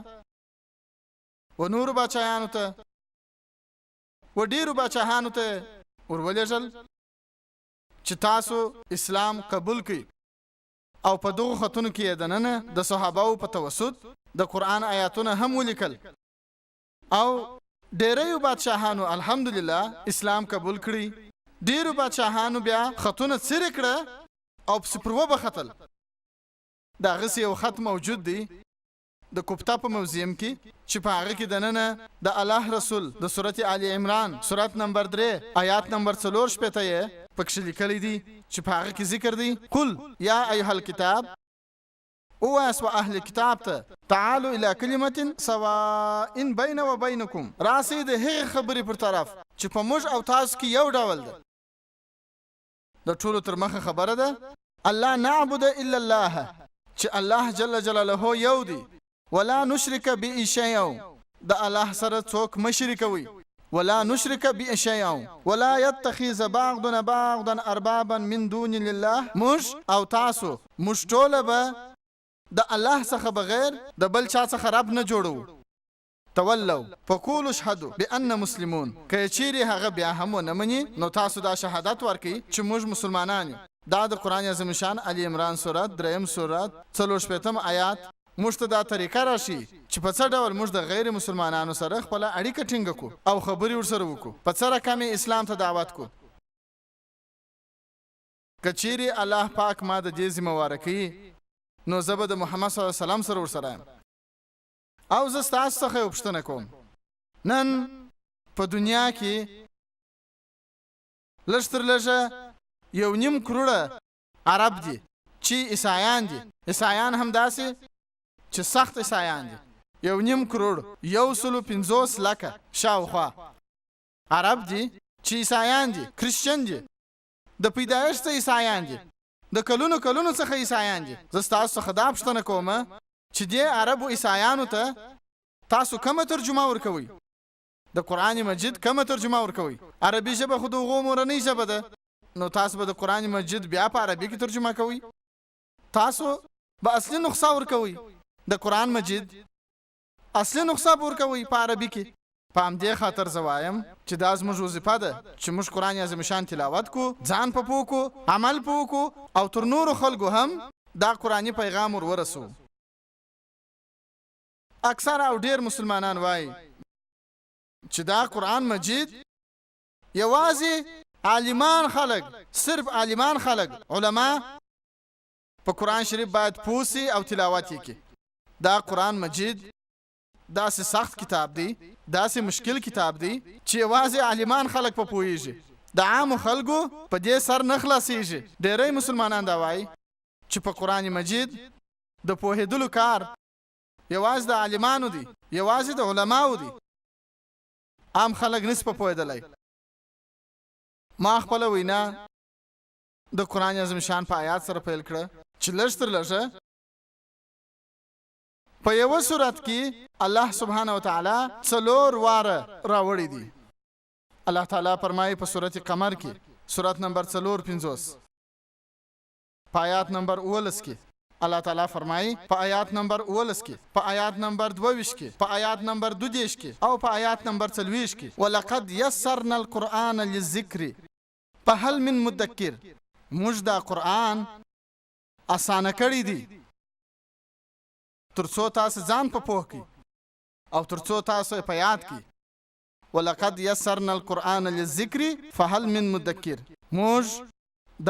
و نورو باچایانو ته، و ډېرو باچاهانو ته یې ورولېږل چې تاسو اسلام قبول کړئ. او په دغو خطونو کې یې دننه د صحابهو په توسط د قرآن آیاتونه هم ولیکل او ډیریو بادشاهانو الحمدلله اسلام قبول کړی، ډیرو بادشاهانو بیا خطونه څیرې کړه او پسې پر وبختل. د هغسې یو خط موجود دی د کوپتا په موزیم کې چې په هغه کې دننه د الله رسول د سورت آل عمران سورت نمبر 3 آیات نمبر 64 یې پکښې لیکلی دی چې په هغه کې ذکر دی: قل یا ایها الکتاب، ووایاست و اهل کتاب ته، تعالو الی کلمة سواء بین و بینکم، راسئ د هغې خبرې پر طرف چې په موږ او تاسو کې یو ډول ده. د ټولو تر مخه خبره ده الله نعبد الا الله، چې الله جل جلاله یو دی، ولا نشرک به شیئا، د الله سره څوک مه شریکوئ، ولا نشرک به شیئا ولا یتخذ بعضنا بعضا اربابا من دون الله، موږ او تاسو موږ ټوله به د الله څخه بغیر د بل چا څخه رب نه جوړوو. تولوا فقولوا اشهدوا بأن مسلمون، که چیرې هغه بیا هم ونه مني نو تاسو دا شهادت ورکړئ چې موږ مسلمانان یو. دا د قرآن عظیم شان ال عمران سورت دریم سورت 64 آیات موږ ته دا طریقه راښیي چې په څه ډول موږ د غیر مسلمانانو سره خپله اړیکه ټینګه کړو او خبرې ورسره وکړو، په څه رقم یې اسلام ته دعوت کړو. که چیرې الله پاک ما د دې ذمه واره کوي نو زه به د محمد صلی الله علیه وسلم سره ورسره یم. او زه ستاسو څخه یو پوښتنه کوم، نن په دنیا کې لږ تر لږه 1.5 کروړه عرب دي چې عیسایان دي، عیسایان هم داسې چې سخت عیسایان دي، 1.5 کروړ 150 لکه شاوخوا عرب دي چې عیسایان دي، کرسچن دي، د پیدایښت څخه عیسایان دي، د کلونو کلونو څخه عیسایان دي. زه ستاسو څخه دا پوښتنه کوم چې دې عربو عیسایانو ته تاسو کومه ترجمه ورکوئ؟ د قرآن مجید کومه ترجمه ورکوئ؟ عربي ژبه خو د هغو مورنۍ ژبه ده، نو تاسو به د قرآن مجید بیا په عربي کې ترجمه کوئ؟ تاسو به اصلي نسخه ورکوئ، د قرآن مجید اصلي نسخه به ورکوئ په عربي کې. په همدې خاطر زه وایم چې دا زموږ وظیفه ده چې موږ قرآن عظیم شان تلاوت کړو، ځان په پوه کړو، عمل په وکړو او تر نورو خلکو هم دا قرآني پیغام ور ورسوو. اکثره او ډیر مسلمانان وایي چې دا قرآن مجید یوازې عالمان خلک، صرف عالمان خلک، علما په قرآن شریف باید پوه سي او تلاوت یې کړي. دا قرآن مجید داسې سخت کتاب دی، داسې مشکل کتاب دی چې یوازې عالمان خلک په پوهیږي، د عامو خلکو په دې سر نه خلاصیږي. ډیری مسلمانان دا وایي چې په قرآن مجید د پوهېدلو کار یوازې د عالمانو دی، یوازې د علماو دی، عام خلک نشي په پوهېدلی. ما خپله وینا د قرآن عظیم شان په آیات سره پیل کړه چې لږ تر لږه په یوه سورت کې الله سبحانه وتعالی 4 واره راوړي دي. الله تعالی فرمایي په سورت قمر کې سورت نمبر 54 په آیات نمبر 19 کې الله تعالی فرمایي، په آیات نمبر 19 کې، په آیات نمبر 22 کې، په آیات نمبر 22 کې او په آیات نمبر 40 کې، ولقد یسرنا القرآن للذکر فهل من مدکر. موږ دا قرآن اسانه کړی دی تر څو تاسو ځان په پوه کړئ او تر څو تاسو یې په یاد کړئ. ولقد یسرنا القرآن للذکر فهل من مدکر. موږ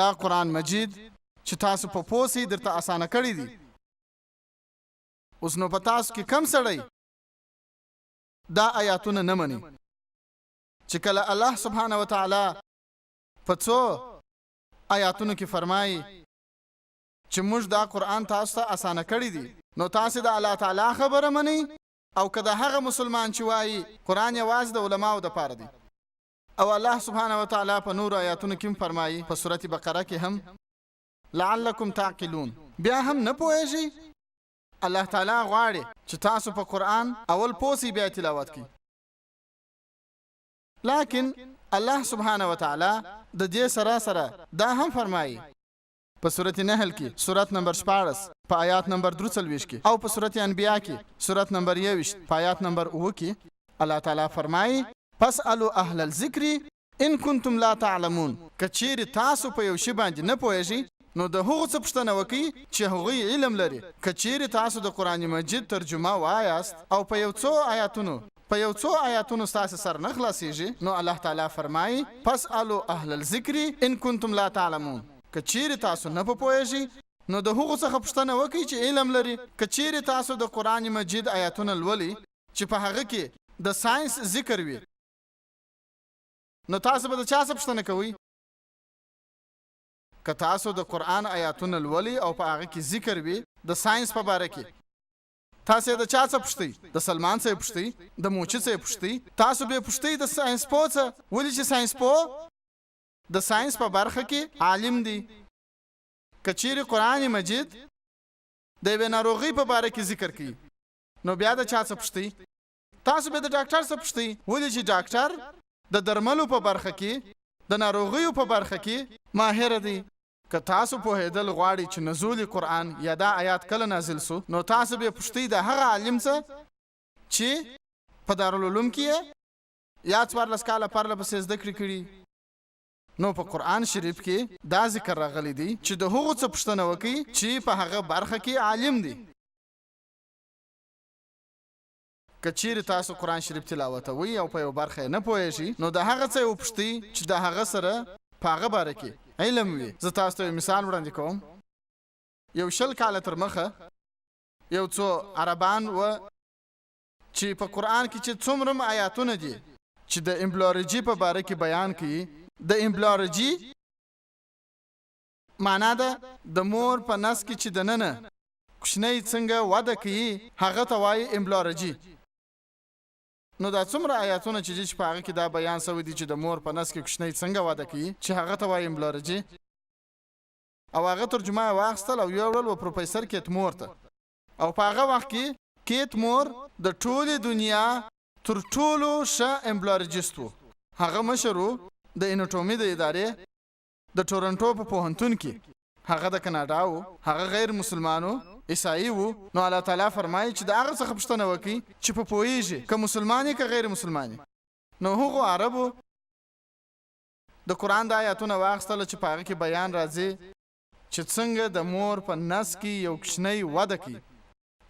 دا قرآن مجید چې تاسو په پوه سئ درته اسانه کړی دی. اوس نو په تاسو کې کم سړی دا آیاتونه نه مني چې کله الله سبحانه وتعالی په څو آیاتونو کې فرمایي چې موږ دا قرآن تاسو ته اسانه کړی دی، نو تاسو د الله تعالی خبره منئ او که د هغه مسلمان چې وایي قرآن یوازې د علماو دپاره دی؟ او الله سبحانه وتعالی په نورو آیاتونو کې هم فرمایي، په سورت بقره کې هم، لعلکم تعقلون. بیا هم نه پوهیږئ؟ الله تعالی غواړي چې تاسو په قرآن اول پوه سئ بیا تلاوت کړئ. لکن الله سبحانه وتعالی د دې سره سره دا هم فرمایي په سورت نحل کې سورت نمبر 16 په آیات نمبر 43 کې او په سورت انبیاء کې سورت نمبر 21 په آیات نمبر 9 کې الله تعالی فرمایي، فاسألوا اهل الذکر ان کنتم لا تعلمون. که چیرې تاسو په یو شي باندې نه پوهیږئ نو د هغو څه پوښتنه وکړئ چې هغوی علم لري. که چیرې تاسو د قرآن مجید ترجمه وایاست او په یو څو آیاتونو په یو څو آیاتونو ستاسې سر نه خلاصیږي نو الله تعالی فرمایي، فاسألوا اهل الذکر ان کنتم لا تعلمون، که چیرې تاسو نه په پوهیږئ نو د هغو څخه پوښتنه وکړئ چې علم لري. که چیرې تاسو د قرآن مجید آیاتونه لولئ چې په هغه کې د ساینس ذکر وي نو تاسو به د چا څخه پوښتنه کوئ؟ که تاسو د قرآن آیاتونه لولئ او په هغه کې ذکر وي د ساینس په باره کې، تاسو یې د چا څخه پوښتئ؟ د سلمان څخه یې پوښتئ؟ د موچي څخه یې پوښتئ؟ تاسو به یې پوښتئ د ساینس پوه څخه، ولې چې ساینس پوه د ساینس په برخه کې عالم دی. که چیرې قرآن مجید د یوې ناروغۍ په باره کې ذکر کوي نو بیا د چا څخه پوښتئ؟ تاسو به د ډاکټر څخه پوښتئ، ولې چې ډاکټر د درملو په برخه کې، د ناروغیو په برخه کې ماهر دی. که تاسو پوهېدل غواړئ چې نزول قرآن یا دا آیات کله نازل سو نو تاسو به پوښتئ د هغه عالم څخه چې په دارالعلوم کې یې یا 14 کاله پرله پسې زده کړې کړي. نو په قرآن شریف کې دا ذکر راغلی دی چې د هغو څه پوښتنه وکړئ چې په هغه برخه کې عالم دی. که چیرې تاسو قرآن شریف تلاوتوئ او په یوه برخه یې نه پوهیږئ نو د هغه څه یې وپوښتئ چې د هغه سره په هغه باره کې علم وي. زه تاسو ته یو مثال وړاندې کوم. یو 20 کاله تر مخه یو څو عربان وه چې په قرآن کې چې څومره هم آیاتونه دي چې د امبلورجي په باره کې بیان کوي، د امبلورجي معنا ده د مور په نس کې چې دننه کوچنی څنګه وده کوي هغه ته وايي امبلورجي. نو دا څومره آیاتونه چې دي چې په هغه کې دا بیان شوی دی چې د مور په نس کې کوچنی څنګه وده کوي چې هغه ته وايي امبلورجي، او هغه ترجمه یې واخیستل او یوړل و پروفیسر کیت مور ته. او په هغه وخت کې کیت مور د ټولې دنیا تر ټولو ښه امبلورجیست و. هغه مشر و د اناټومي د ادارې د ټورنټو په پوهنتون کې. هغه د کاناډا و، هغه غیر مسلمان و، عیسايي و. نو الله تعالی فرمایي چې د هغه څخه پوښتنه وکړئ چې په پوهیږي، که مسلمان یې که غیر مسلمان یې. نو هغو عربو د قرآن دا آیاتونه واخیستل چې په هغه کې بیان راځي چې څنګه د مور په نس کې یو کوچنی وده کوي.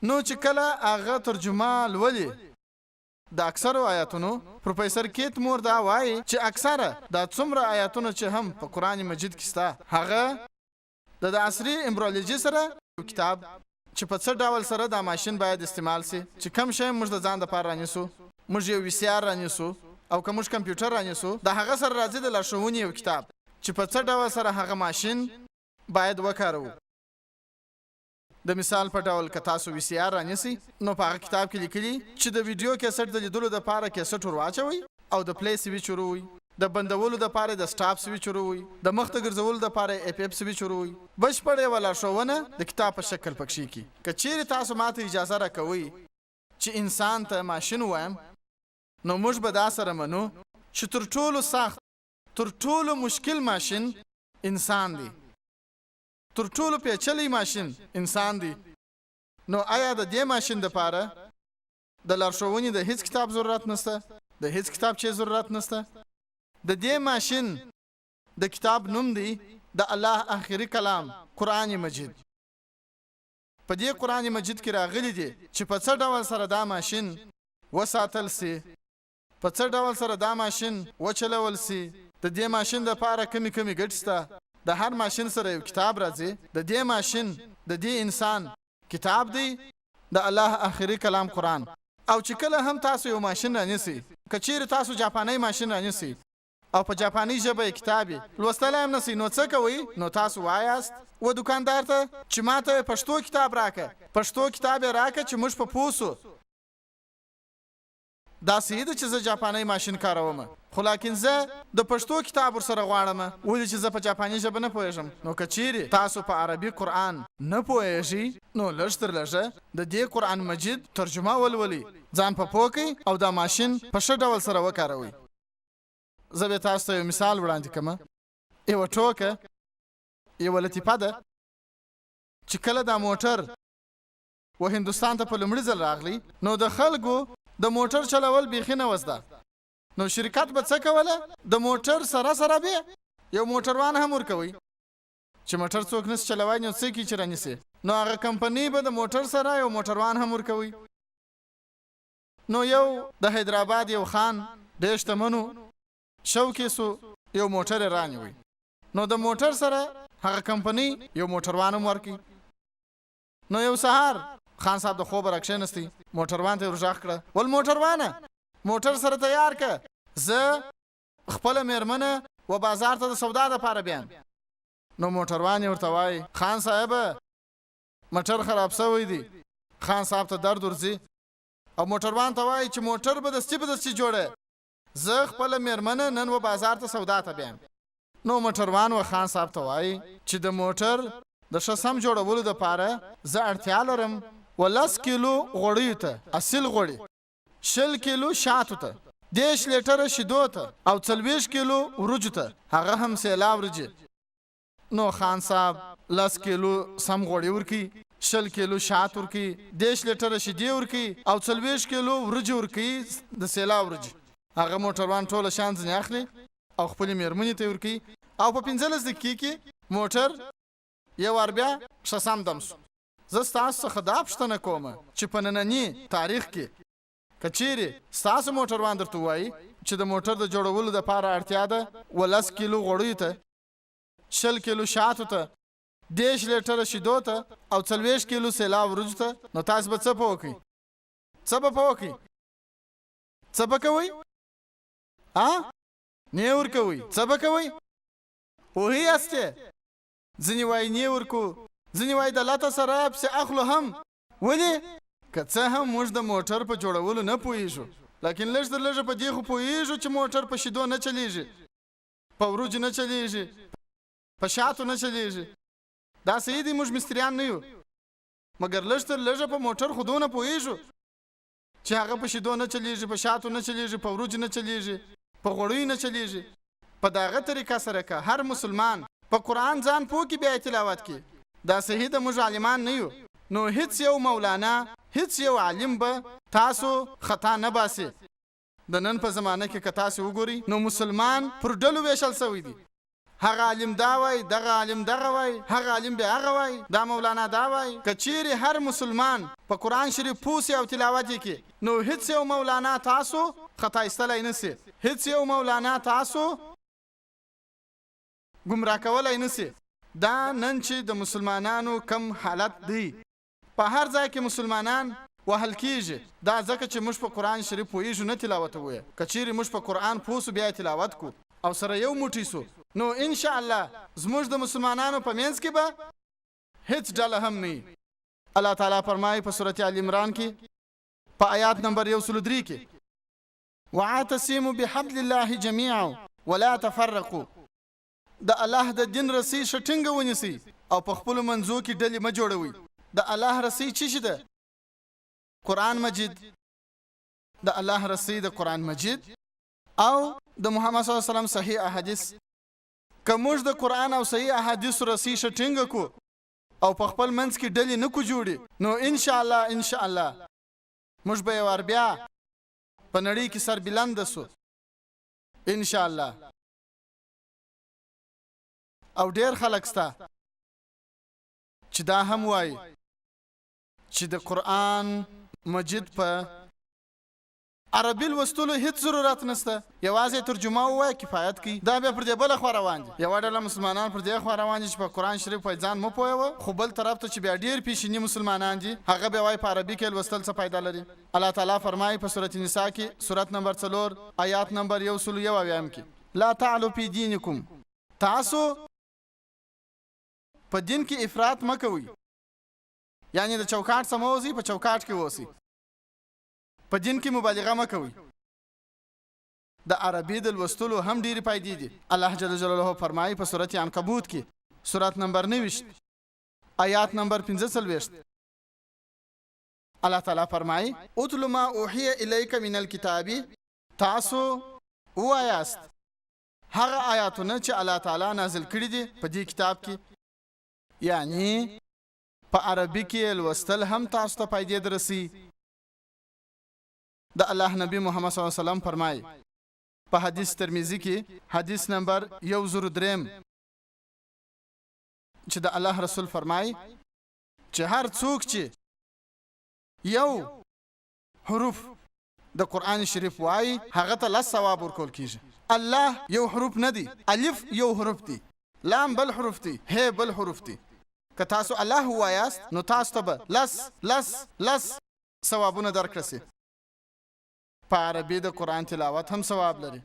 نو چې کله هغه ترجمه لولي د اکثرو آیاتونو، پروفیسر کیت مور دا وایي چې اکثره دا څومره آیاتونه چې هم په قرآن مجید کې شته هغه د عصري امبرولوژي سره یو کتاب چې په څه ډول سره دا ماشین باید استعمال شي، چې کوم شی موږ د ځان دپاره رانیسو، موږ یو وي سي آر رانیسو او که موږ کمپیوټر رانیسو، د هغه سره راځي د لارښوونې یو کتاب چې په څه ډول سره هغه ماشین باید وکاروو. د مثال په ډول که تاسو وي سي آر رانیسئ نو په هغه کتاب کې لیکلي چې د ویډیو کیسټ د لیدلو دپاره کیسټ ور واچوئ او د پلی سویچ وروئ، د بندولو دپاره د سټاپ سویچ وروئ، د مخته ګرځولو دپاره یې اف اف سویچ وروئ. بشپړه یوه لارښوونه د کتاب په شکل پکښې کي. که چیرې تاسو ماته اجازه راکوئ چې انسان ته ماشین ووایم نو موږ به دا سره منو چې تر ټولو سخت، تر ټولو مشکل ماشین انسان دی. تر ټولو پیچلی ماشین انسان دی. نو ایا د دې ماشین دپاره د لارښوونې د هیڅ کتاب ضرورت نشته؟ د هیڅ کتابچې ضرورت نشته؟ د دې ماشین د کتاب نوم دی د الله آخري کلام قرآن مجید. په دې قرآن مجید کې راغلي دي چې په څه ډول سره دا ماشین وساتل سي، په څه ډول سره دا ماشین وچلول سي، د دې ماشین دپاره کومې کومې ګټې شته. د هر ماشین سره یو کتاب راځي. د دې ماشین، د دې انسان کتاب دی د الله آخري کلام قرآن. او چې کله هم تاسو یو ماشین رانیسئ، که چیرې تاسو جاپانۍ ماشین رانیسئ او په جاپانۍ ژبه یې کتاب یې لوستلی هم نسئ، نو څه کوئ؟ نو تاسو وایاست و دوکاندار ته چې ماته پښتو کتاب راکه، پښتو کتاب یې راکه چې موږ په پوه سو. دا صحیح ده چې زه جاپانۍ ماشین کاروم، خو لاکن زه د پښتو کتاب ورسره غواړم، ولې چې زه په جاپاني ژبه نه پوهېږم. نو که چیرې تاسو په عربي قرآن نه پوهېږئ نو لږ تر لږه د دې قرآن مجید ترجمه ولولئ، ځان په پوه کړئ او دا ماشین په ښه ډول سره وکاروئ. زه به تاسو ته یو مثال وړاندې کړم. یوه ټوکه، یوه لطیفه ده چې کله دا موټر و هندوستان ته په لومړي ځل راغلی نو د خلکو د موټر چلول بیخي نه وه زده. نو شرکت به څه کوله، د موټر سره سره به یو موټروان هم ورکوي چې موټر څوک نشي چلوای نو څه کوي چې رانیسي. نو هغه کمپنۍ به د موټر سره یو موټروان هم ورکوي. نو یو د حیدرآباد یو خان ډېر شتمن و، شوکې سو، یو موټر یې رانیوی. نو د موټر سره هغه کمپنۍ یو موټروان هم ورکی. نو یو سهار خان صاحب د خوبه راکښېنستی، موټروان ته یې ورږغ کړه، ول موټروانه موټر سره تیار که، زه خپله مېرمنه و بازار ته د سودا دپاره بیایم. نو موټروان یې ورته وایي، خان صاحبه موټر خراب شوی دی. خان صاحب ته درد ورځي او موټروان ته وایي چې موټر به دستي په دستي جوړه، زه خپله مېرمنه نن و بازار ته سودا ته بیایم. نو موټروان و خان صاحب ته وایي چې د موټر د ښه سم جوړولو دپاره زه اړتیا لرم و 10 کیلو غوړیو ته، اصیل غوړي، 20 کیلو شاتو ته، 30 لیټره شیدو ته او 40 کیلو وریجو ته، هغه هم سیلا وریجې. نو خان صاحب 10 کیلو سم غوړي ورکوي، 20 کیلو شات ورکوي، 30 لیټره شیدې ورکوي او 40 کیلو وریجې ورکوي د سیلا وریجې. هغه موټروان ټوله شیان ځینې اخلي او خپلې مېرمنې ته یې ورکوي او په 15 دقیقې کې موټر یو وار بیا ښه سم دم سو. زه ستاسو څخه دا پوښتنه کوم چې په ننني تاریخ کې که چیرې ستاسو موټروان درته ووایي چې د موټر د جوړولو دپاره اړتیا ده و 10 کیلو غوړیو ته، 20 کیلو شاتو ته، 30 لیټره شیدو ته او 40 کیلو سیلا وریجو ته، نو تاسو به څه په وکئ؟ څه به په وکئ؟ څه به کوئ؟ نی ورکوئ؟ څه به کوئ؟ پوهی یاستې؟ ځینې وایي نی ورکو، ځینې وایي د لته سره پسې اخلو هم. ولې؟ که څه هم موږ د موټر په جوړولو نه پوهیږو، لیکن لږ تر لږه په دې خو پوهیږو چې موټر په شیدو نه چلیږي، په وریجو نه چلیږي، په شاتو نه چلیږي. دا صحیح دی موږ مستریان نه یو، مګر لږ تر لږه په موټر خو دونه پوهیږو چې هغه په شیدو نه چلیږي، په شاتو نه چلیږي، په وریجو نه چلیږي، په غوړیو نه چلیږي. په دغه طریقه سره که هر مسلمان په قرآن ځان پوه کړي بیا یې تلاوت کړي، دا صحیح ده موږ عالمان نه یو، نو هیڅ یو مولانا، هیڅ یو عالم به تاسو خطا نه باسي. د نن په زمانه کې که تاسو وګورئ نو مسلمان پر ډلو ویشل شوی دی. هغه عالم دا وایي، دغه عالم دغه وایي، هغه عالم بیا هغه وایي، دا مولانا دا وایي. که چیرې هر مسلمان په قرآن شریف پوه سي او تلاوت یې کړي نو هیڅ یو مولانا تاسو خطا ایستلی نه سي، هیڅ یو مولانا تاسو ګمراه کولی نه سي. دا نن چې د مسلمانانو کم حالت دی، په هر ځای کې مسلمانان وهل کیږي، دا ځکه چې موږ په قرآن شریف پوهیږو نه تلاوتوو یې. که چیرې موږ په قرآن پوه سو بیا یې تلاوت کو او سره یو موټی سو، نو ان شاء الله زموږ د مسلمانانو په منځ کې به هیڅ ډله هم نه وي. الله تعالی فرمایي په سورة آل عمران کې په آیات نمبر 103 کې، واعتصموا بحبل الله جميعا ولا تفرقوا. د الله د دین رسۍ ښه ټینګه ونیسئ او په خپلو منځو کې ډلې مه جوړوئ. د الله رسۍ څه شي ده؟ قرآن مجید. د الله رسۍ د قرآن مجید او د محمد صلی الله علیه وسلم صحیح احادیث. که موږ د قرآن او صحیح احادیث رسۍ ښه ټینګه کو او په خپل منځ کې ډلې نه کو جوړې، نو انشاءالله انشاءالله موږ به یو وار بیا په نړۍ کې سر بلنده سو انشاءالله. او ډېر خلک سته چې دا هم وایي چې د قرآن مجید په عربي لوستلو هیڅ ضرورت نشته، یوازې ترجمه ووایه کفایت کوي. دا بیا پر دې بله خوا روان دي. یوه ډله مسلمانان پر دې خوا روان دي چې په قرآن شریف وایي ځان مه پوهوه، خو بل طرف ته چې بیا ډېر پیشیني مسلمانان دي هغه بیا وایي په عربي کې لوستل څه فایده لري. الله تعالی فرمایي په سورة نساء کې سورت نمبر 4 آیات نمبر 171 کې، لا تعلو فی دینکم، تاسو په دین کې افراط مه کوئ، یعنې د چوکاټ څخه مه وځئ، په چوکاټ کې اوسئ، په دین کې مبالغه مه کوئ. د عربي د لوستلو هم ډېرې فایدې دي. الله جل جلاله فرمایي په سورة عنکبوت کې سورت نمبر 29 آیات نمبر 45، الله تعالی فرمایي اتل ما اوحی الیک من الکتاب، تاسو ووایاست هغه آیاتونه چې الله تعالی نازل کړي دي په دې کتاب کې، یعنی په عربي کې لوستل هم تاسو ته فایدې درسي. د الله نبی محمد صلی الله علیه وسلم فرمایي په حدیث ترمذي کې حدیث نمبر 1003 چې د الله رسول فرمایي چې هر څوک چې یو حروف د قرآن شریف وایي هغه ته لس ثواب ورکول کیږي. الله یو حروف نه دی، الف یو حروف دی، لام بل حروف دی، ه بل حروف دی. که تاسو الله ووایاست نو تاسو ته به لس لس لس ثوابونه درکړه شي. په عربي د قرآن تلاوت هم ثواب لري.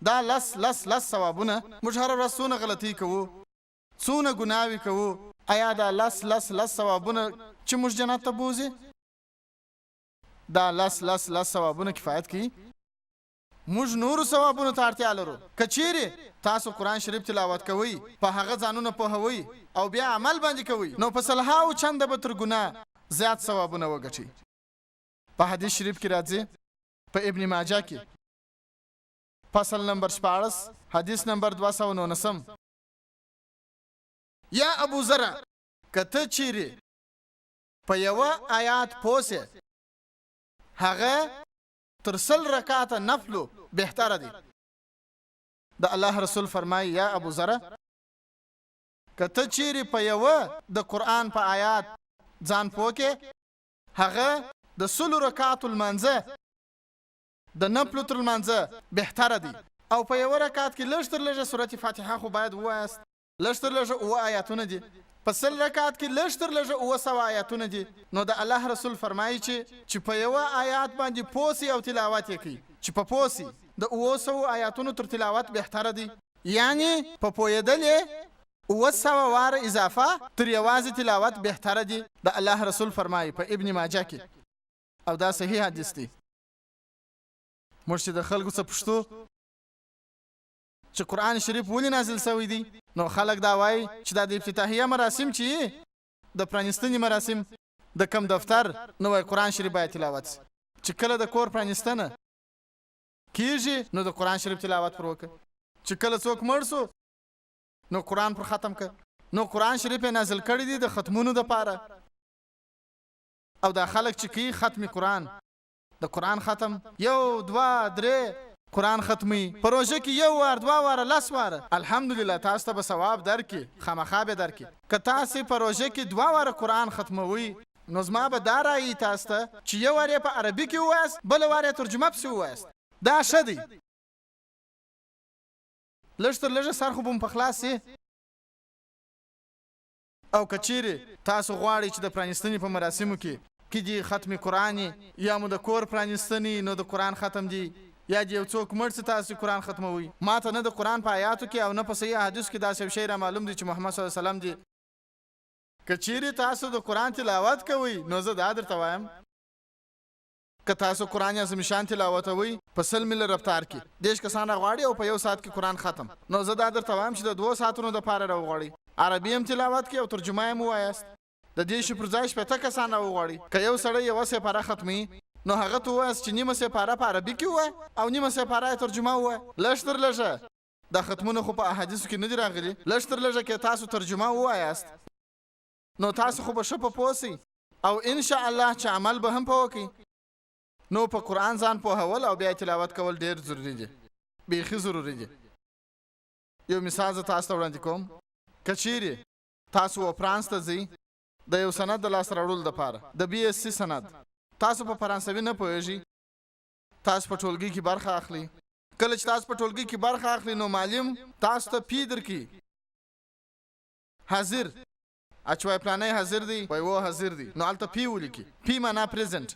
دا لس لس لس ثوابونه، موږ هره ورځ څونه غلطۍ کوو، څونه ګناوې کوو، ایا دا لس لس لس ثوابونه چې موږ جنت ته بوځي، دا لس لس لس ثوابونه کفایت کوي؟ موږ نورو ثوابونو ته اړتیا لرو. که چیرې تاسو قرآن شریف تلاوت کوئ، په هغه ځانونه پوهوئ او بیا عمل باندې کوئ، نو په سلهاوو چنده به تر ګناه زیات ثوابونه وګټئ. په حدیث شریف کې راځي، په ابن ماجه کې فصل نمبر 16 حدیث نمبر 219، یا ابو ذره، که ته چیرې په یوه آیات پوه شې، هغه تر 100 رکعته نفلو بهتره دی. د الله رسول فرمایي، یا ابو ذره، که ته چیرې په یوه د قرآن په آیات ځان پوه کې، هغه د 100 رکعتو لمانځه د نفلو تر لمانځه بهتره دی. او په یوه رکعت کې لږ تر لږه سورت فاتحه خو باید ووایاست، لږ تر لږه 7 آیاتونه دي. په 100 رکعت کې لږ تر لږه 700 آیاتونه دي. نو د الله رسول فرمایي چې په یوه آیات باندې پوه سئ او تلاوت یې کړئ، چې په پوه سئ د 700 آیاتونو تر تلاوت بهتره دی. یعنی په پوهېدل یې 700 واره اضافه تر یوازې تلاوت بهتره دی. د الله رسول فرمایي په ابن ماجه کې، او دا صحیح حدیث دی. موږ چې د خلکو څخه پوښتو چې قرآن شریف ولې نازل شوی دی، نو خلک دا وایي چې دا د افتتاحیه مراسم چې د پرانیستنې مراسم د کم دفتر، نو وایي قرآن شریف باید تلاوت شي. چې کله د کور پرانیستنه کیږي نو د قرآن شریف تلاوت پر وکړه. چې کله څوک مړ شو نو قرآن پر ختم کړه. نو قرآن شریف یې نازل کړی دی د ختمونو دپاره. او دا خلک چې کوي ختم قرآن، د قرآن ختم 1 2 3 قرآن ختمي په روژه کې 1 وار 2 واره 10 واره، الحمدلله تاسو ته به ثواب درکړي، خامخا به درکړي. که تاسې په روژه کې 2 واره قرآن ختموئ نو زما به دا رایي تاسو ته چې 1 وار یې په عربي کې ووایاست، بله وار یې ترجمه پسې ووایاست، دا ښه دی. لږ تر لږه سر خو به مو په خلاص شي. او که چیرې تاسو غواړئ چې د پرانیستنې په مراسمو کې دي ختم قرآن یا مو د کور پرانیستنې نو د قرآن ختم دی، یا دې یو څوک مړ شي تاسو قرآن ختموئ، ما ته نه د قرآن په آیاتو کې او نه په صحیح احادیثو کې داسې یو شی را معلوم دی چې محمد صلی الله علیه وسلم دی. که چیرې تاسو د قرآن تلاوت کوئ نو زه دا درته وایم، که تاسو قرآن یا زمیشان تلاوتوئ په 100 میله رفتار کې 30 کسان راغواړي او په 1 ساعت کې قرآن ختم، نو زه دا درته وایم چې د 2 ساعتونو دپاره راوغواړئ، عربي هم تلاوت کړئ او ترجمه یې هم ووایاست. د دې شي پر ځای 60 کسان راوغواړي. که یو سړی یوه سپاره ختموي نو هغه ته ووایاست چې نیمه سپاره په عربي کې ووایه او نیمه سپاره یې ترجمه ووایه. لږ تر لږه دا ختمونه خو په احادیثو کې نه دي راغلي، لږ تر لږه که تاسو ترجمه ووایاست نو تاسو خو به ښه په پوه سئ او انشاءالله چې عمل به هم په وکئ. نو په قرآن ځان پوهول او بیا تلاوت کول ډېر ضروري دي، بیخي ضروري دي. یو مثال زه تاسو ته وړاندې کوم. که چیرې تاسو و فرانس ته ځئ د یو سند د لاسته راوړلو دپاره، د بي اس سي سند، تاسو په فرانسوي نه پوهېږئ، تاسو په ټولګي کې برخه اخلئ. کله چې تاسو په ټولګي کې برخه اخلئ نو معلم تاسو ته پی درکوي، حاضر، چې وایي پلانی حاضر دی، وایي و حاضر دی، نو هلته پی ولیکي. پی معنا پریزنټ.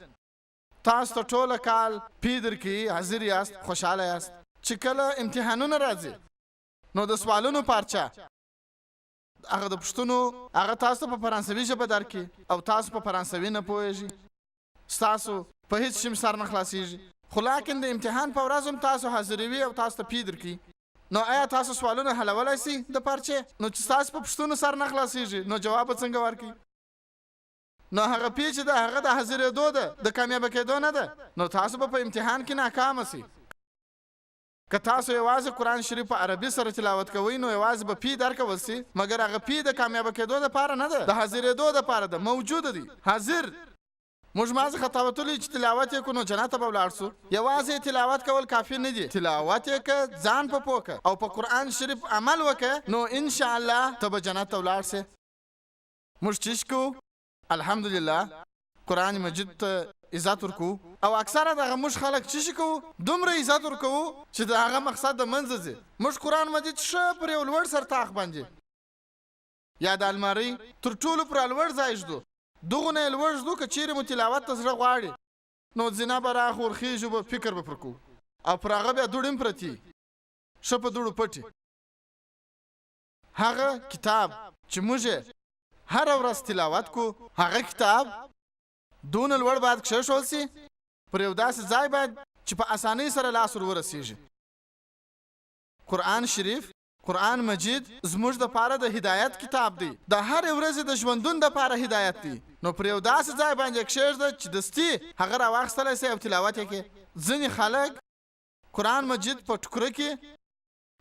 تاسو ته ټوله کال پی درکوي، حاضر یاست، خوشحاله یاست. چې کله امتحانونه راځي نو د سوالونو پارچه هغه د پوښتنو هغه تاسو ته په فرانسوي ژبه درکړي او تاسو په فرانسوي نه پوهېږئ، ستاسو په هیڅ شي سر نه خلاصېږي، خو لاکن د امتحان په ورځ هم تاسو حاضروي او تاسو ته پی درکوي. نو آیا تاسو سوالونه حلولی سئ د پارچې؟ نو چې ستاسو په پوښتنو سر نه خلاصېږي نو جواب به څنګه ورکړي؟ نو هغه پی چې ده هغه د حاضرېدو ده، د کامیابه کېدو نه ده، نو تاسو به په امتحان کې ناکامه سئ. که تاسو یوازې قرآن شریف په عربي سره تلاوت کوئ نو یوازې به پی درکول سي، مګر هغه پی د کامیابه کېدو دپاره نه ده، د حاضرېدو دپاره ده، موجوده دی، حاضر. موږ مازې خطاوتلي چې تلاوت یې کړو نو جنت ته به ولاړ سو. یوازې تلاوت کول کافي نه دي، تلاوت یې که، ځان په پوه که او په قرآن شریف عمل وکړه نو انشاءالله ته به جنت ته ولاړ سې. موږ چې کوو الحمدلله قرآن مجید ته عزت ورکوو او اکثره دغه موږ خلک څه شي کوو، دومره عزت ورکوو چې د هغه مقصد د منځه ځي. موږ قرآن مجید ښه پر یو لوړ سرتاخ باندې یا د المارۍ تر ټولو پر لوړ ځای ږدو، دغونه یې لوړ ږدو، که چیرې مو تلاوت ته زړه غواړي نو ځینه به راخو ورخېژو به، فکر به پر کوو او پر هغه بیا دوړې هم پرتې، ښه په دوړو پټې. هغه کتاب چې موږ یې هره ورځ تلاوت کو، هغه کتاب دونه لوړ باید کښېښول سي، پر یو داسې ځای باید چې په اسانۍ سره لاس ور ورسیږي. قرآن شریف، قرآن مجید زموږ د پاره د هدایت کتاب دی، د هرې ورځې د ژوندون د پاره هدایت دی، نو پر یو داسې ځای باندې کښېږده چې دستي هغه راواخیستلی سي او تلاوت یې کړي. ځینې خلک قرآن مجید په ټوکره کې،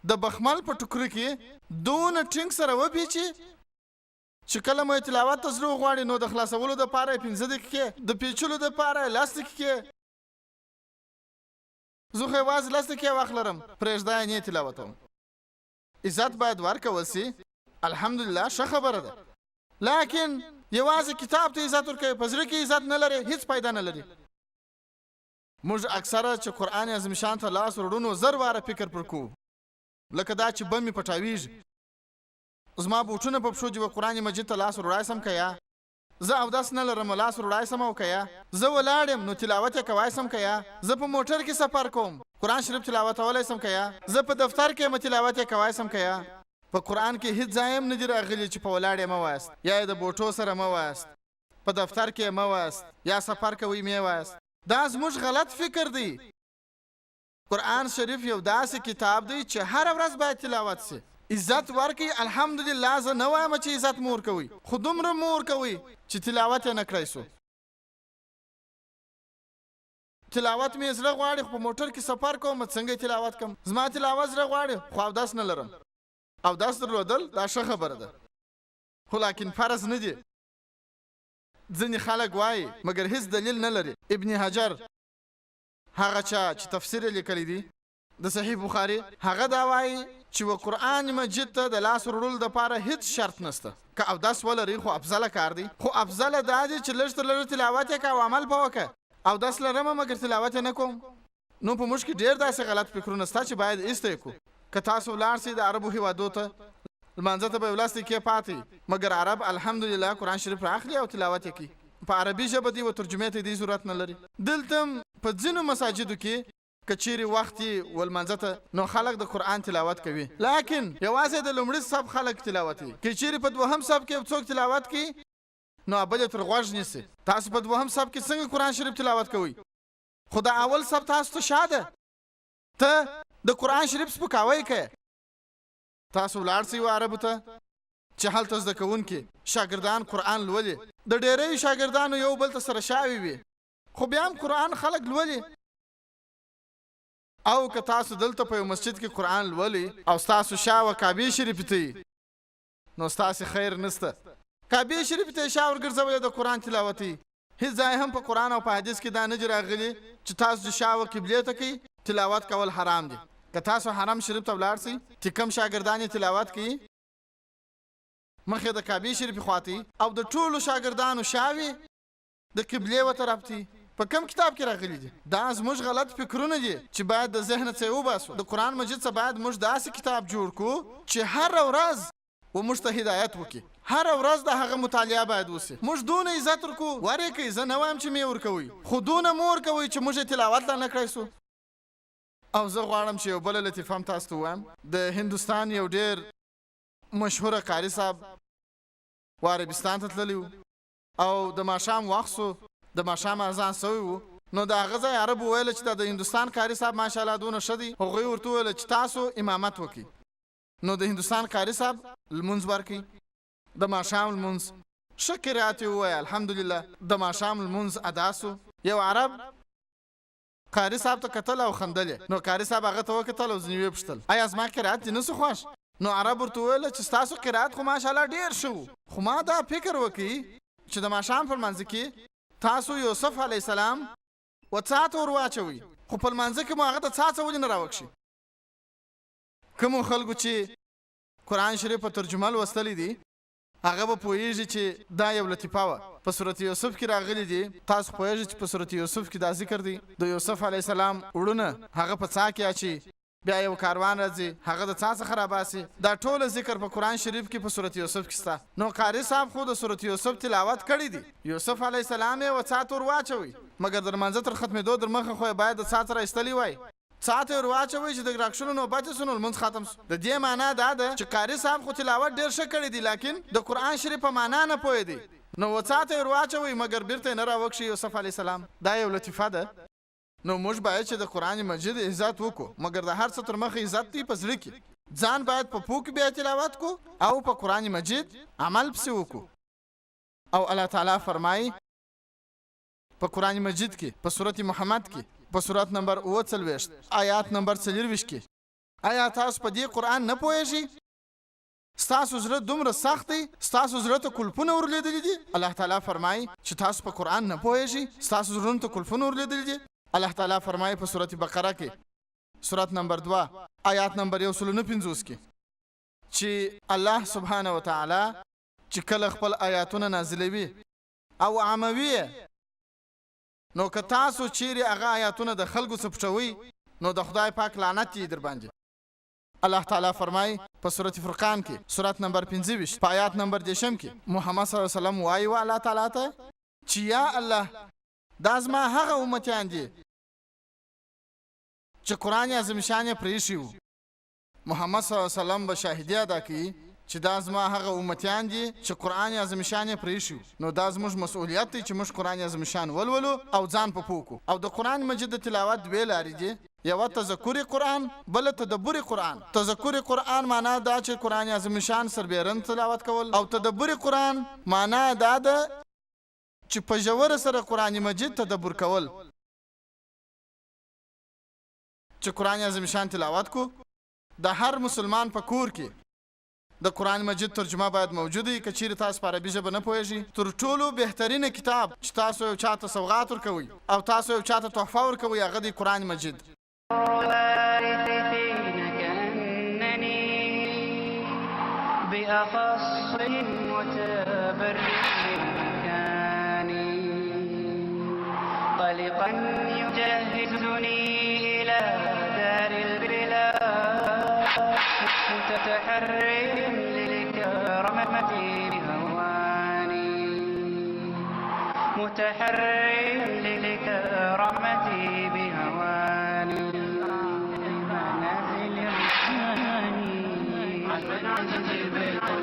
د بخمل په ټوکره کې دونه ټینګ سره وپیچي چې کله مو یې تلاوت ته زړه وغواړي نو د خلاصولو دپاره یې 5 دقیقې، د پیچلو دپاره یې 10 دقیقې. زه خو یوازې 10 دقیقې وخت لرم، پرېږده یې نه تلاوتوم. عزت باید ورکول سي، الحمدلله ښه خبره ده، لکن یوازې کتاب ته عزت ورکوي، په زړه کې عزت نه لري، هیڅ فایده نه لري. موږ اکثره چې قرآن عظیم شان ته لاس وروړو نو زر واره فکر پر کوو، لکه دا چې بم مې پټاویږي، زما بوټونه په پښو دي، و قرآن مجید ته لاس وروړای سم که یا؟ زه اودس نه لرم، لاس وروړای سم او که یا؟ زه ولاړ یم نو تلاوت یې کوای سم که یا؟ زه په موټر کې سفر کوم، قرآن شریف تلاوتولی سم که یا؟ زه په دفتر کې یم، تلاوت یې کوای سم که یا؟ په قرآن کې هیڅ ځای هم نه دي راغلي چې په ولاړ یې مه وایاست، یا یې د بوټو سره مه وایاست، په دفتر کې یې مه وایاست، یا سفر کوئ مې وایاست. دا زموږ غلط فکر دی. قرآن شریف یو داسې کتاب دی چې هره ورځ باید تلاوت شي. عزت ورکړئ، الحمدلله زه نه وایم چې عزت مو ورکوئ، خو دومره مو ورکوئ چې تلاوت یې نه کړای شو. تلاوت مې زړه غواړي خو په موټر کې سفر کوم، څنګه یې تلاوت کوم؟ زما تلاوت زړه غواړي خو اودس نه لرم. اودس درلودل دا ښه خبره ده، خو لاکن فرض نه دی. ځینې خلک وایي مګر هیڅ دلیل نه لري. ابن حجر هغه چا چې تفسیر یې لیکلی دی د صحیح بخاري، هغه دا وایي چې و قرآن مجید ته د لاس وروړلو دپاره هیڅ شرط نشته، که اودس ولري خو افضله کار دی، خو افضله دا دی چې لږ تر لږه تلاوت یې که او عمل په وکړه. اودس لرمه مګر تلاوت یې نه کوم. نو په موږ کې ډېر داسې غلط فکرونه شته چې باید ایسته یې کړو. که تاسو ولاړ شئ د عربو هېوادو ته، لمانځه ته به یو 10 دقیقې پاتې، مګر عرب الحمدلله قرآن شریف رااخلي او تلاوت یې کوي. په عربي ژبه دی و ترجمې ته دی ضرورت نه لري. دلته هم په ځینو مساجدو کې که چیرې وخت یې و لمانځه ته نو خلک د قرآن تلاوت کوي، لکن یوازې د لومړي صف خلک تلاوت کوي. که چیرې په دوهم صف کې یو څوک تلاوت کوي نو بل یې تر غوږ نیسي، تاسو په دوهم صف کې څنګه قرآن شریف تلاوت کوئ؟ خو د اول صف تاسو ته شا ده، ته د قرآن شریف سپکاوی کوې. تاسو ولاړ سئ و عربو ته چې هلته زده کوونکي شاګردان قرآن لولي، د ډېریو شاګردانو یو بل ته سره شاوې وي، خو بیا هم قرآن خلک لولي. او که تاسو دلته په یو مسجد کې قرآن لولئ او ستاسو شا و کعبې شریفې ته وي نو ستاسې خیر نشته. کعبې شریفې ته یې شا ورګرځولې د قرآن تلاوتوي. هیڅ ځای هم په قرآن او په حدیث کې دا نه دي راغلي چې تاسو چې شا و قبلې ته کوئ تلاوت کول حرام دي. که تاسو حرم شریف ته ولاړ سئ چې کوم شاګردان یې تلاوت کوي مخ یې د کعبې شریفې خواته وي او د ټولو شاګردانو شاوې د قبلې و طرف ته وي. په کوم کتاب کې راغلي دي؟ دا زموږ غلط فکرونه دي چې باید د ذهنه څه یې وباسو. د قرآن مجید څخه باید موږ داسې کتاب جوړ کړو چې هره ورځ و موږ ته هدایت وکړي، هره ورځ د هغه مطالعه باید وشي. موږ دونه عزت ورکوو، ورې کوي، زه نه وایم چې مې ورکوئ، خو دونه مو ورکوئ چې موږ یې تلاوت لا نه کړای شو. او زه غواړم چې یو بله لطیفه هم تاسو ته ووایم. د هندوستان یو ډېر مشهوره قاري صاحب و عربستان ته تللی و او د ماښام وخت شو، د ماښام اذان شوی و. نو د هغه ځای عربو ویل چې دا د هندوستان قاري صاحب ماشاءالله دونه ښه دی. هغوی ورته وویل چې تاسو امامت وکړئ. نو د هندوستان قاري صاحب لمونځ ورکړي، د ماښام لمونځ ښه قرائت یې ووایه، الحمدلله د ماښام لمونځ ادا شو. یو عرب قاري صاحب ته کتل او خندل یې. نو قاري صاحب هغه ته وکتل او ځینې ویې پوښتل، ایا زما قرائت دې نه شو خوښ؟ نو عرب ورته وویل چې ستاسو قرائت خو ماشاءالله ډېر ښه و، خو ما دا فکر وکړي چې د ماښام په لمانځه کې تاسو یوسف علیه السلام و څا ته ور واچوئ، خو په لمانځه کې مو هغه د څا څه ولې نه راوکښي؟ کومو خلکو چې قرآن شریف په ترجمه لوستلی دی هغه به پوهیږي چې دا یو لطیفه وه. په سورة یوسف کې راغلي دي، تاسو پوهیږئ چې په سورة یوسف کې دا ذکر دی، د یوسف علیه السلام وړونه هغه په څاه کې اچوي، بیا یو کاروان راځي هغه د څاه څخه راباسي، دا ټوله ذکر په قرآن شریف کې په سورة یوسف کې شته. نو قاري صاحب خو د سورة یوسف تلاوت کړی دی، یوسف علیه السلام یې و څاه ته ور واچوی، مګر د لمانځه تر ختمېدو در مخه خو یې باید د څاه څخه را ایستلی وای. څاه ته یې ور واچوی چې د راکښلو نوبت یې شو نو لمونځ ختم شو. د دې معنی دا ده چې قاري صاحب خو تلاوت ډېر ښه کړی دی لاکن د قرآن شریف په معنی نه پوهېدی، نو و څاه ته یې ور واچوی مګر بیرته یې نه راوکښی یوسف علیه السلام. دا یو لطیفه ده. نو موږ باید چې د قرآن مجید عزت وکړو، مګر د هر څه تر مخه عزت دی په زړه کې. ځان باید په پوه کړو بیا تلاوت کړو او په قرآن مجید عمل پسې وکړو. او الله تعالی فرمايي په قرآن مجید کې په سورة محمد کې په سورت نمبر 47 آیات نمبر 24 کې، ایا تاسو په دې قرآن نه پوهیږئ؟ ستاسو زړه دومره سخت دی؟ ستاسو زړه ته قلفونه ورلوېدلي دي؟ الله تعالی فرمايي چې تاسو په قرآن نه پوهېږئ؟ ستاسو زړونو ته قلفونه ورلوېدلي دي؟ الله تعالی فرمايي په سورة بقره کې سورت نمبر 2 آيات نمبر 159 کې چې الله سبحانه وتعالی چې کله خپل آياتونه نازلوي او عاموي يې نو که تاسو چېرې هغه آياتونه د خلکو څخه پټوئ نو د خدای پاک لعنت يي درباندې. الله تعالی فرمايي په سورة فرقان کې سورت نمبر 25 په آيات نمبر دېرشم کې محمد صلی الله علیه وسلم وايي و الله تعالی ته چې يا الله دا زما هغه امتيان دي چې قرآن عظیم شان يې پرېښي وو. محمد صلی الله علیه وسلم به شاهدي ادا کوي چې دا زما هغه امتیان دي چې قرآن عظیم شان یې پرېښي وو، نو دا زموږ مسؤلیت دی چې موږ قرآن عظیم شان ولولو او ځان په پوه کړو. او د قرآن مجید د تلاوت دوې لارې دي، یوه تذکر قرآن، بله تدبر قرآن. تذکر قرآن مانا دا چې قرآن عظیم شان سربېرن تلاوت کول او تدبر قرآن مانا دا ده چې په ژوره سره قرآن مجید تدبر کول. چې قرآن عظیم شان تلاوت کو، د هر مسلمان په کور کې د قرآن مجید ترجمه باید موجوده وي، که چیرې تاسو په عربي ژبه نه پوهیږئ، تر ټولو بهترینه کتاب چې تاسو یو چاته سوغات ورکوئ او تاسو یو چاته تحفه ورکوئ هغه دی قرآن مجید. الوارثين كأنني بأخص متبرئ مكاني قلقا يجهزني إلى دار البلا متحرم لكرامتي بهواني متحرم لكرامتي بهواني منازل الرحمن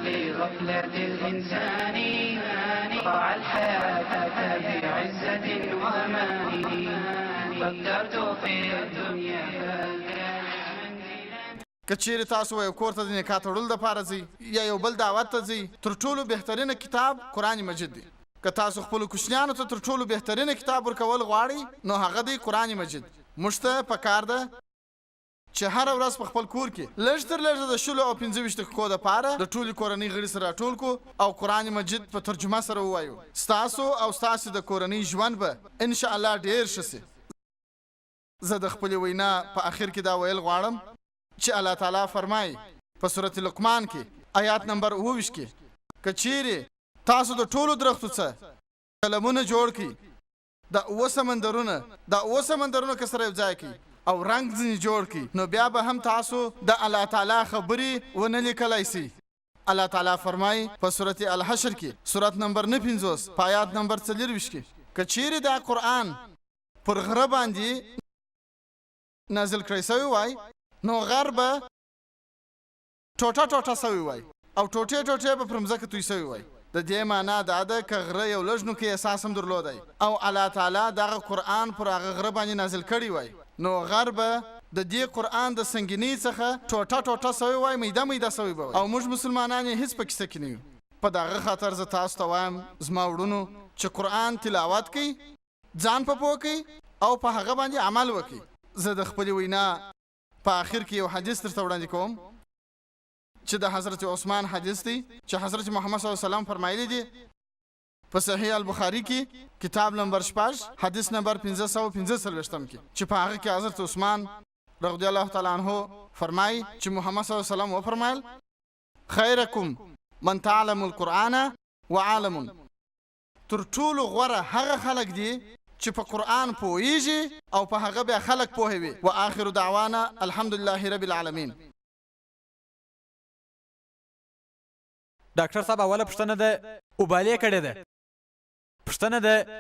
لغفلة الإنسان ضاع الحياة بعزة وأمان فكرت في الدنيا. که چیرې تاسو یو کور ته د نکاح تړلو دپاره ځئ یا یو بل دعوت ته ځئ، تر ټولو بهترینه کتاب قرآن مجید دی. که تاسو خپلو کوچنیانو ته تر ټولو بهترینه کتاب ورکول غواړئ نو هغه دی قرآن مجید. موږ ته په کار ده چې هره ورځ په خپل کور کې لږ تر لږه د 20 او 25 دقیقو دپاره د ټولې کورنۍ غړي سره راټول کړو او قرآن مجید په ترجمه سره ووایو. ستاسو او ستاسې د کورنۍ ژوند به ان شاء الله ډېر ښه شي. زه د خپلې وینا په اخر کې دا ویل غواړم چې الله تعالی فرمایي په سورة لقمان کې آیات نمبر 27 کې، که چیرې تاسو د ټولو درختو څخه قلمونه جوړ کړئ، دا اووه سمندرونه، دا اووه سمندرونه که سره یو ځای کړئ او رنګ ځینې جوړ کړئ، نو بیا به هم تاسو د الله تعالی خبرې ونه لیکلای شئ. الله تعالی فرمایي په سورة الحشر کې سورت نمبر 59 په آیات نمبر 24 کې، که چیرې دا قرآن پر غره باندې نازل کړی شوی وای نو غر به ټوټه ټوټه شوی وای او ټوټې ټوټې به پر مځکه توی شوی وای. د دې معنا دا ده که غره یو لږ نوکی احساس هم درلودای او الله تعالی دغه قرآن پر هغه غره باندې نازل کړی وای نو غر به د دې قرآن د سنګینۍ څخه ټوټه ټوټه شوی وای، میده میده شوی به وای او موږ مسلمانان یې هیڅ په کیسه کې نه یو. په دغه خاطر زه تاسو ته وایم زما وړونو چې قرآن تلاوت کړئ، ځان په پوه کړئ او په هغه باندې عمل وکړئ. زه د خپلې وینا په اخر کې یو حدیث درته وړاندې کوم چې د حضرت عثمان حدیث دی چې حضرت محمد صلی الله علیه وسلم فرمایلی دي په صحیح البخاري کې کتاب نمبر 6 حدیث نمبر 545 کې چې په هغه کې حضرت عثمان رضی الله تعالی عنه فرمایي چې محمد صلی الله علیه وسلم وفرمایل، خیرکم من تعلم القرآن وعالم، تر ټولو غوره هغه خلک دي چې په قرآن پوهیږي او په هغه بیا خلک پوهوي. وآخر دعوانا الحمدلله رب العالمین. ډاکټر صاحب اوله پوښتنه ده اوبالې کړې ده. پوښتنه ده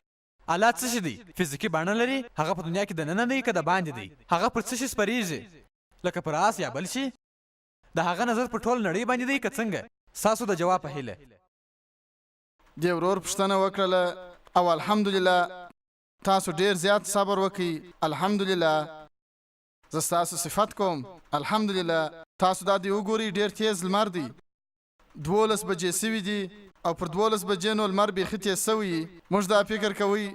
الله څه شي دی؟ فزیکي بڼه لري؟ هغه په دنیا کې دننه دی که د باندې دی؟ هغه پر څه شي سپریږي، لکه پر آس یا بل شي؟ د هغه نظر پر ټوله نړۍ باندې دی که څنګه؟ ستاسو د جواب په هیله. دې ورور پوښتنه وکړله او الحمدلله تاسو ډیر زیات صبر وکړئ. الحمدلله زه ستاسو صفت کوم. الحمدلله تاسو دا دی وګورئ، ډیر تیز لمر دی، 12 بجې سوي دي او پر 12 بجې نو لمر بیخي تیز سوی. موږ دا فکر کوئ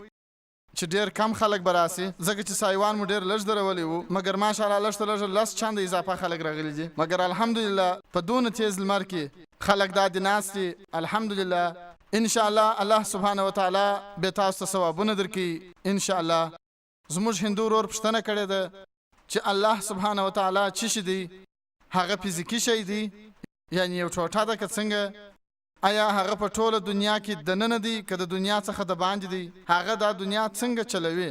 چې ډیر کم خلک به راسي، ځکه چې سایوان مو ډیر لږ درولی وو، مګر ماشاءالله لږ تر لږه 10 چنده اضافه خلک راغلي دي. مګر الحمدلله په دونه تیز لمر کې خلک دا دي ناست دي. الحمدلله انشاءالله الله سبحانه وتعالی به تاسو ته ثوابونه درکړي انشاءالله. زموږ هندو ورور پوښتنه کړې ده چې الله سبحانه وتعالی څه شي دی؟ هغه فزیکي شی دی، یعنی یو ټوټه ده که څنګه؟ آیا هغه په ټوله دنیا کې دننه دی که د دنیا څخه د باندې دی؟ هغه دا دنیا څنګه چلوي؟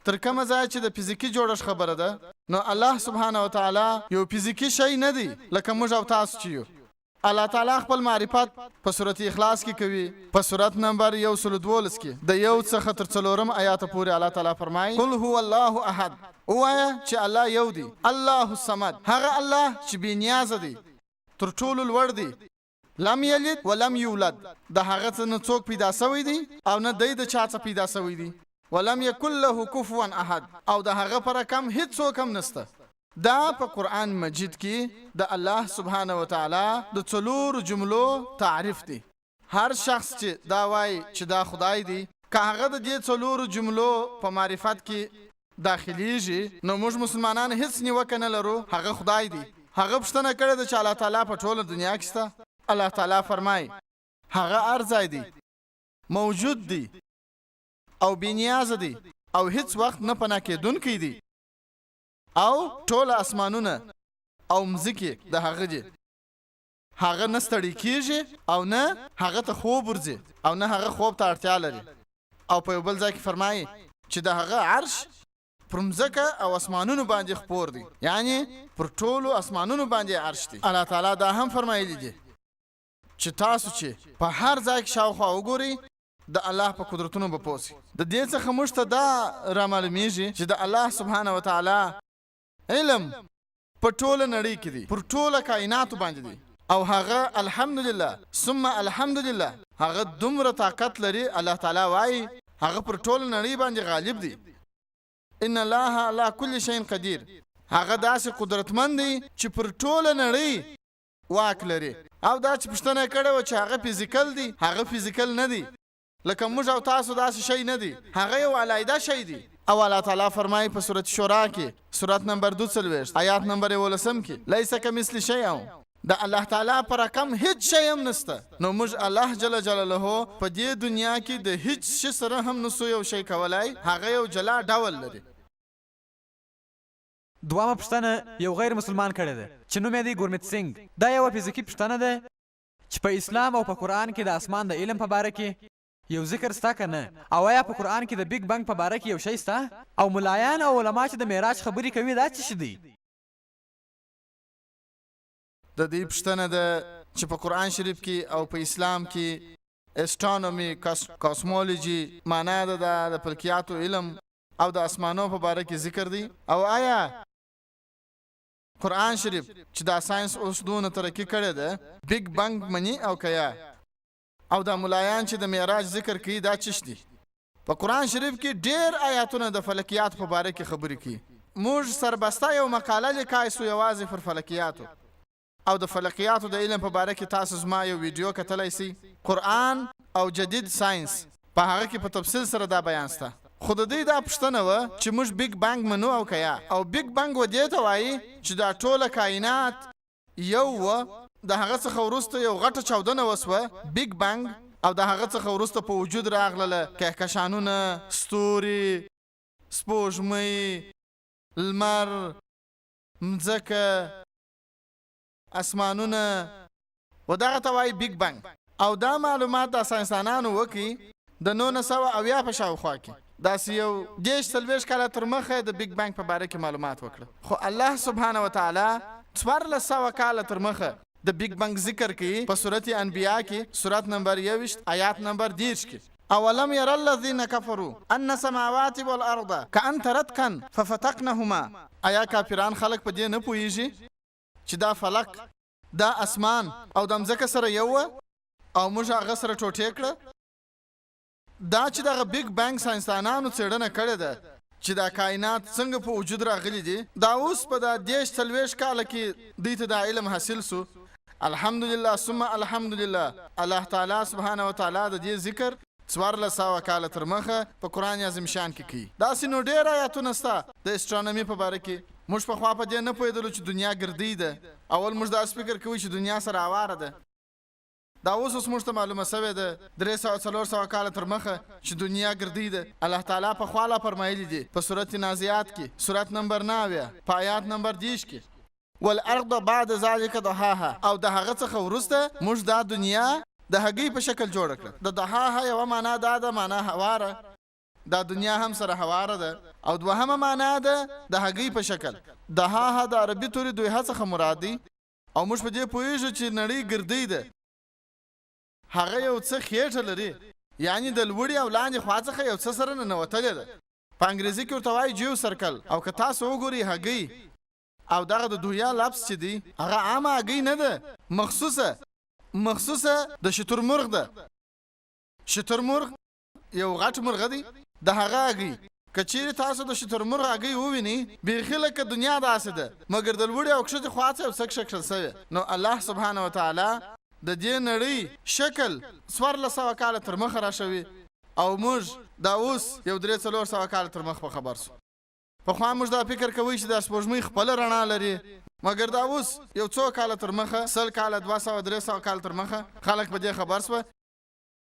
تر کومه ځایه چې د فزیکي جوړښت خبره ده، نو الله سبحانه وتعالی یو فزیکي شی نه دی لکه موږ او تاسو چې یو. الله تعالی خپل معرفت په سورت اخلاص کې کوي، په سورت نمبر 112 کې د 1 څخه تر 4 آیاته پورې الله تعالی فرمایي: قل هو الله احد، ووایه چې الله یو دی، الله الصمد، هغه الله چې بې نیازه دی، تر ټولو لوړ دی، لم یلد ولم یولد، د هغه څه نه څوک پیدا شوی دی او نه دی د چا څه پیدا شوی دی، ولم یکن له کفوا احد، او د هغه په رقم هیڅ څوک هم نشته. دا په قرآن مجید کې د الله سبحانه وتعالی د 4 جملو تعریف دی. هر شخص چې دا وایي چې دا خدای دی، که هغه د دې 4 جملو په معرفت کې داخلیږي، نو موږ مسلمانان هیڅ نیوکه نه لرو، هغه خدای دی. هغه پوښتنه کړې ده چې الله تعالی په ټوله دنیا کې شته. الله تعالی فرمایي هغه هر ځای دی، موجود دی او بې نیازه دی او هیڅ وخت نه پناه کېدونکی دی، او ټول اسمانونه او مځکې د هغه دي. هغه نه ستړی کیږي او نه هغه ته خوب ورځي او نه هغه خوب ته اړتیا لري. او په یو بل ځای کې فرمایي چې د هغه عرش پر مځکه او اسمانونو باندې خپور دی، یعنی پر ټولو اسمانونو باندې عرش دی. الله تعالی دا هم فرمایلی دی چې تاسو چې په هر ځای کې شاوخوا وګورئ د الله په قدرتونو به پوه شئ. د دې څخه موږ ته دا رامعلومیږي چې د الله سبحانه وتعالی علم په ټوله نړۍ کې دی، پر ټوله کائناتو باندې دی، او هغه الحمدلله ثم الحمدلله هغه دومره طاقت لري. الله تعالی وایي هغه پر ټوله نړۍ باندې غالب دی، ان الله علی کل شیء قدیر. هغه داسې قدرتمند دی چې پر ټوله نړۍ واک لري. او دا چې پوښتنه یې کړې وه چې هغه فزیکل دی، هغه فزیکل نه دی، لکه موږ او تاسو داسې شی نه دی، هغه یو علیحده شی دی. او الله تعالی فرمایي په سورت شورا کې، سورت نمبر 42 آیات نمبر 11 کې، لیس کمثله شیء، د الله تعالی په رقم هیڅ شی هم نشته. نو موږ الله جل جلاله په دې دنیا کې د هیڅ شي سره هم نسو یو شی کولای، هغه یو جلا ډول لري. دوامه پوښتنه یو غیر مسلمان کړې ده چې نوم یې دی ګورمیت سینګ. دا یوه فزیکي پوښتنه ده چې په اسلام او په قرآن کې د اسمان د علم په باره کې یو ذکر سته که نه، او آیا په قرآن کې د بیګ بنګ په باره کې یو شی سته، او ملایان او علما چې د معراج خبرې کوي دا څه شي دی؟ د دې پوښتنه ده چې په قرآن شریف کې او په اسلام کې اسټرانومي، کاسمولوژي، معنا ده د فلکیاتو علم او د اسمانو په باره کې ذکر دی، او آیا قرآن شریف چې دا ساينس اوس دونه ترقي کړې ده بیګ بنګ مني او که یا؟ او دا ملایان چې د معراج ذکر کوي دا چش دي؟ په قرآن شریف کې ډېر آیاتونه د فلکیاتو په باره کې خبرې کوي. موږ سربسته یو مقاله لیکای سو یوازې پر فلکیاتو، او د فلکیاتو د علم په باره کې تاسو زما یو ویډیو کتلی سئ، قرآن او جدید ساينس، په هغه کې په تفصیل سره دا بیان سته. خو د دوی دا پوښتنه وه چې موږ بیګ بنګ منو او که یا؟ او بیګ بنګ و دې ته وایي چې دا ټوله کائنات یو وه، د هغه څخه وروسته یو غټه چاودنه وسوه، بیګ بنګ، او د هغه څخه وروسته په وجود راغلله کهکشانونه، ستوري، سپوږمۍ، لمر، مځکه. اسمانونه و دغه ته وایي بیګ بنګ. او دا معلومات دا ساینسدانانو وکړي د 1970 په شاوخوا کې، داسې یو 30 40 کاله تر مخه د بیګ بنګ په باره کې معلومات وکړه. خو الله سبحانه وتعالی 1400 کاله تر مخه د بیګ بنګ ذکر کوي په سورت انبیاء کې، سورت نمبر 21 آیات نمبر 30 کې. اولم یر الذین کفروا ان السماوات والارض کأنت رتقا ففتقنهما. ایا کافران خلک په دې نه پوهیږي چې دا فلک، دا اسمان او دا مځکه سره یو وه او موږ هغه سره ټوټې کړه؟ دا چې دغه بیګ بنګ ساینسدانانو څېړنه کړې ده چې دا کائنات څنګه په وجود راغلي دي، دا اوس په دا 30 40 کاله کې دوی ته دا علم حاصل سو. الحمدلله ثم الحمدلله، الله تعالی سبحانه وتعالی د دې ذکر 1400 کاله تر مخه په قرآن عظیم شان کې کوي. داسې نو ډېر آیاتونه سته د اسټرانومي په باره کې. موږ پخوا په دې نه پوهېدلو چې دنیا ګردۍ ده. اول موږ داسې فکر کوو چې دنیا سره اواره ده. دا اوس اوس موږ ته معلومه شوې ده 300 400 کاله تر مخه چې دنیا ګردۍ ده. الله تعالی پخوا لا فرمایلي دي په سورت نازعات کې، سورت نمبر 9 په آیات نمبر 30 کې، والارض بعد ذلک دحاها. او د هغه څخه وروسته موږ دا دنیا د هګۍ په شکل جوړه کړه. د دحاها یوه معنا دا ده، معنا هواره، دا دنیا هم سره هواره ده. او دوهمه معنا ده د هګۍ په شکل. دحاها د عربي توري دویها څخه مراد دی. او موږ په دې پوهیږو چې نړۍ ګردۍ ده، هغه یو څه خېټه لري، یعنی د لوړې او لاندې خوا څخه یو څه سره ننوتلې ده. په انګریزي کې ورته وایي جیو سرکل. او که تاسو وګورئ هګۍ او دغه د دویا لفظ چې دی هغه عامه هګۍ نه ده، مخصوصه د شترمرغ ده. شترمرغ یو غټ مرغه دی، د هغه هګۍ. که چیرې تاسو د شترمرغ هګۍ ووینئ، بیخي لکه دنیا داسې ده، مګر د لوړې او کښتې خوا څخه یو څه کښه کښل شوې. نو الله سبحانه وتعالی د دې نړۍ شکل 1400 کاله تر مخه راښوي او موږ دا اوس یو 3 400 کاله تر مخ په خبر سو. پخوا موږ دا فکر کوی چې دا سپوږمۍ خپله رڼا لري، مګر دا اوس یو څو کاله تر مخه، 100 کاله، 200 300 کاله تر مخه خلک په دې خبر سوه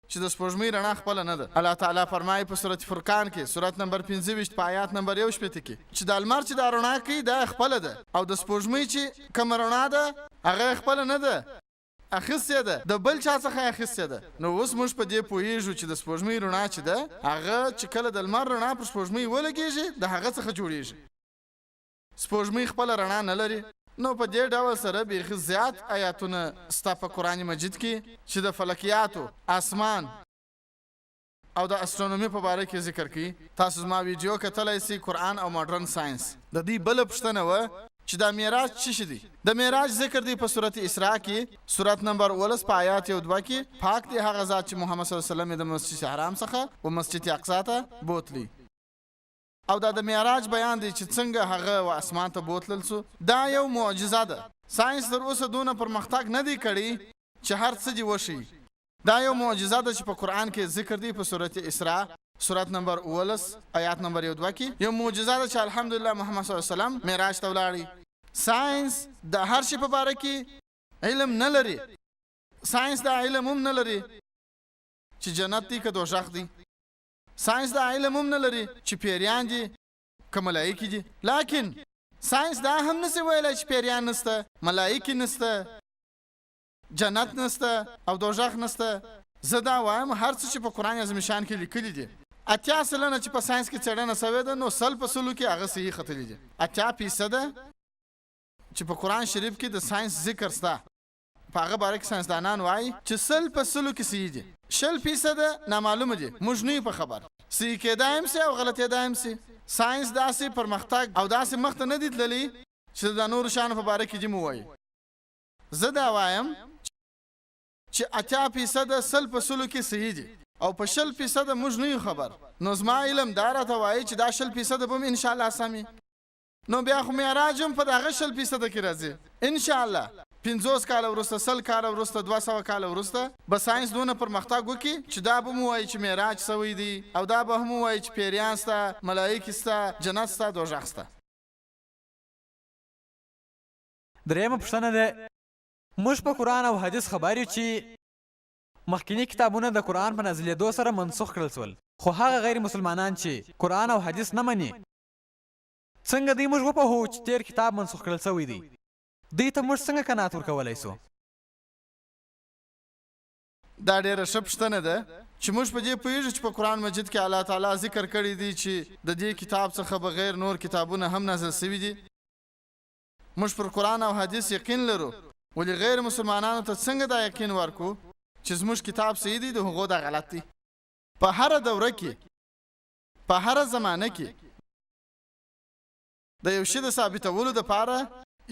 چې د سپوږمۍ رڼا خپله نه ده. الله تعالی فرمایي په سورت فرقان کې، سورت نمبر 25 په آیات نمبر 61 کې، چې دا لمر چې دا رڼا کوي دا خپله ده، او د سپوږمۍ چې کومه رڼا ده هغه خپله نه ده، اخیستې ده، د بل چا څخه یې اخیستې ده. نو اوس موږ په دې پوهیږو چې د سپوږمۍ رڼا چې ده هغه چې کله د لمر رڼا پر سپوږمۍ ولګیږي د هغه څخه جوړیږي. سپوږمۍ خپله رڼا نه لري. نو په دې ډول سره بیخي زیات آیاتونه سته په قرآن مجید کې چې د فلکیاتو، اسمان او د اسټرونومي په باره کې ذکر کوي. تاسو زما ویډیو کتلی سئ، قرآن او ماډرن ساینس. د دوی بله پوښتنه وه چې دا معراج څه شي دی؟ د معراج ذکر دی په سورت اسراء کې، سورت نمبر 19 په آیات 1 2 کې، پاک دی هغه ذات چې محمد صلی الله علیه وسلم یې د مسجد حرام څخه و مسجد اقصا ته بوتلی. او دا د معراج بیان دی چې څنګه هغه و اسمان ته بوتلل سو. دا یو معجزه ده. ساینس تر اوسه دونه پرمختګ نه دی کړی چې هر څه دې وښیي. دا یو معجزه ده چې په قرآن کې ذکر دی په سورت اسراء، سورت نمبر 19 آیات نمبر 1 2 کې یو معجزه ده چې الحمدلله محمد صلی الله علیه وسلم معراج ته ولاړی. ساینس د هر شي په باره کې علم نه لري. ساینس دا علم هم نه لري چې جنت دی که دوزخ دی. ساینس دا علم هم نه لري چې پیریان دي که ملایکې دي. لکن ساینس دا هم نسي ویلی چې پیریان نسته، ملایکې نسته، جنت نسته او دوزخ نسته. زه دا وایم هر څه چې په قرآن عظیم شان کې لیکلي دي، 80% چې په ساینس کې څېړنه شوې ده نو 100 په سلو کې هغه صحیح ختلي دي. 80% چې په قرآن شریف کې د ساینس ذکر سته، په هغه باره کې ساینسدانان وایي چې 100 په سلو کې صحیح دي، 20% نامعلومه دي، موږ نه یو په خبر. صحیح کېدای هم سي او غلطېدای هم سي. ساینس داسې پرمختګ او داسې مخته نه دی تللی چې د نورو شیانو په باره کې دې مو وایي. زه دا وایم چې 80% 100 په سلو کې صحیح دي او په 20% موږ نه یو خبر. نو زما علم دا راته وایي چې دا 20% به هم انشاءالله سم وي. نو بیا خو معراج هم په دغه 20% کې راځي انشاءالله. 50 کاله وروسته، 100 کاله وروسته، 200 کاله وروسته به ساینس دونه پرمختګ وکړي چې دا به هم ووایي چې معراج سوی دی، او دا به هم ووایي چې پیریان سته، ملایکې سته، جنت سته، دوزخ سته. درېیمه پوښتنه ده، موږ په قرآن او حدیث خبر یو چې مخکیني کتابونه د قرآن په نازلېدو سره منسوخ کړل سول، خو هغه غیر مسلمانان چې قرآن او حدیث نه مني څنګه دوی موږ وپوهوو چې تېر کتاب منسوخ کړل سوی دی؟ دوی ته موږ څنګه قناعت ورکولی شو؟ دا ډېره ښه پوښتنه ده چې موږ په دې پوهېږو چې په قرآن مجید کې الله تعالی ذکر کړی دی چې د دې کتاب څخه بغیر نور کتابونه هم نازل شوي دي. موږ پر قرآن او حدیث یقین لرو، ولې غیر مسلمانانو ته څنګه دا یقین ورکړو چې زموږ کتاب صحیح دی، د هغو دا غلط دی؟ په هره دوره کې، په هره زمانه کې د یو شي د ثابتولو دپاره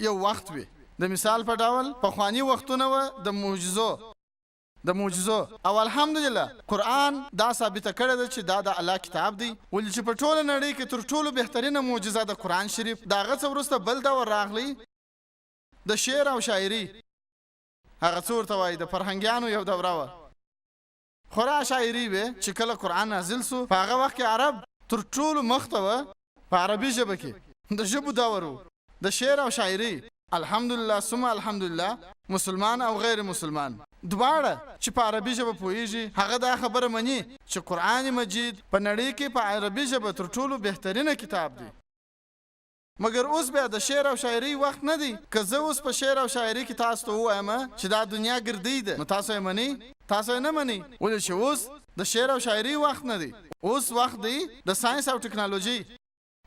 یو وخت وي. د مثال په ډول پخواني وختونه وه د معجزو، د معجزو، او الحمدلله قرآن دا ثابته کړې ده چې دا د الله کتاب دی. ولې چې په ټوله نړۍ کې تر ټولو بهترینه معجزه د قرآن شریف، د هغه څه وروسته بل دور راغلی د شعر او شاعري، هغه څه ورته وایي د فرهنګیانو یو دوره وه، خورا شاعري وې. چې کله قرآن نازل سو په هغه وخت کې عرب تر ټولو مخته وه په عربي ژبه کې، د ژبو دور و د شعر او شاعري. الحمدلله ثم الحمدلله مسلمان او غیر مسلمان دواړه چې په عربي ژبه پوهیږي هغه دا خبره مني چې قرآن مجید په نړۍ کې په عربي ژبه تر ټولو بهترینه کتاب دی. مګر اوس بیا د شعر او شاعرۍ وخت نه دی. که زه اوس په شعر او شاعري کې تاسو ته ووایم چې دا دنیا ګردۍ ده، نو تاسو یې منئ؟ تاسو یې نه منئ. ولې چې اوس د شعر او شاعرۍ وخت نه دی، اوس وخت دی د ساینس او ټکنالوژۍ.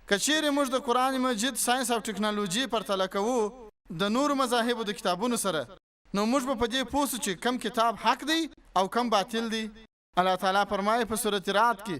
که چیرې موږ د قرآن مجید ساینس او ټکنالوژي پرتله کوو د نورو مذاهبو د کتابونو سره، نو موږ به په دې پوه سو چې کم کتاب حق دی او کم باطل دی. الله تعالی فرمایي په سورة رعد کې،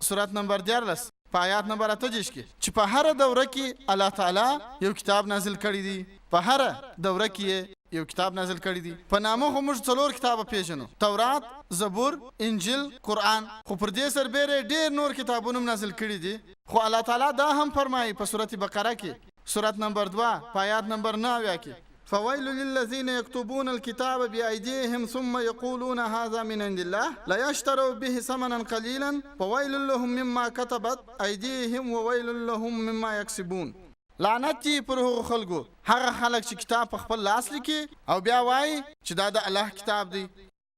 سورت نمبر 13 په آیات نمبر 38 کې، چې په هره دوره کې الله تعالی یو کتاب نازل کړی دی. په هره دوره کې یې یو کتاب نازل کړی دی. په نامه خو موږ 4 کتابه پیژنو، تورات، زبور، انجیل، قرآن، خو پر دې سربېره یې ډېر نور کتابونه هم نازل کړي دي. خو الله تعالی دا هم فرمایي په سورة بقره کې، سورت نمبر 2 په آیات نمبر 79 کې، فويل للذين يكتبون الكتاب بأيديهم ثم يقولون هذا من عند الله ليشتروا به ثمنا قليلا فويل لهم مما كتبت أيديهم وويل لهم مما يكسبون. لعنت دی پر هغو خلکو، هغه خلک چې کتاب په خپل لاس لیکي او بیا وایي چې دا د الله کتاب دی.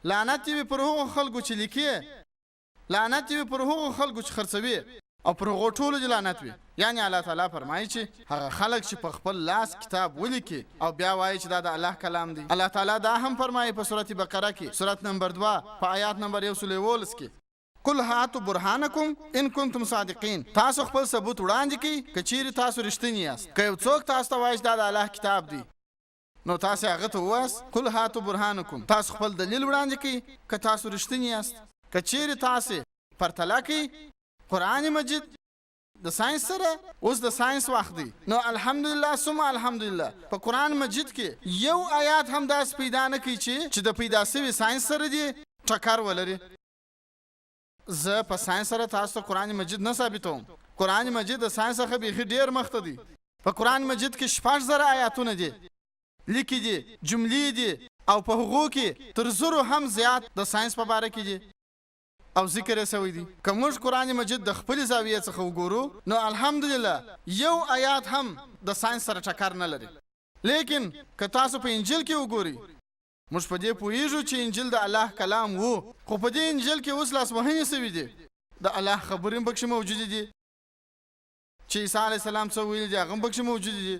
لعنت دی پر هغو خلکو چې لیکي، لعنت دی پر هغو خلکو چې خرڅوي، او پر هغو ټولو دې لعنت وي. یعنی الله تعالی فرمایي چې هغه خلک چې په خپل لاس کتاب ولیکي او بیا وایي چې دا د الله کلام دی. الله تعالی دا هم فرمایي په سورة بقره کې، سورت نمبر 2 په آیات نمبر 111 کې، قل هاتوا برهانکم ان کنتم صادقین. تاسو خپل ثبوت وړاندې کړئ که چیرې تاسو رښتیني یاست. که یو څوک تاسو ته وایي چې دا د الله کتاب دی، نو تاسو هغه ته ووایاست قل هاتوا برهانکم، تاسو خپل دلیل وړاندې کړئ که تاسو رښتیني یاست. که چیرې تاسو پرتله کړئ قرآن مجید د ساینس سره، اوس د ساینس وخت دی، نو الحمدلله ثم الحمدلله په قرآن مجید کې یو آیات هم داسې پیدا نه کوي چې د پیدا سوي ساینس سره دې ټکر ولري. زه په ساینس سره تاسو ته قرآن مجید نه ثابتوم. قرآن مجید د ساینس څخه بیخي ډېر مخته دی. په قرآن مجید کې 6000 آیاتونه دي، لیکي دي، جملې دي، او په هغو کې تر 1000 هم زیات د ساینس په باره کې دي او ذکر یې سوی دی. که موږ قرآن مجید د خپلې زاویې څخه وګورو، نو الحمدلله یو آیات هم د ساینس سره ټکر نه لري. لیکن که تاسو په انجیل کې وګورئ، موږ په دې پوهیږو چې انجیل د الله کلام وو، خو په دې انجیل کې اوس لاسوهنې سوي دي. د الله خبرې هم پکښې موجودې دي، چې عیسی علیه السلام څه ویلي دي هغه هم پکښې موجودې دي،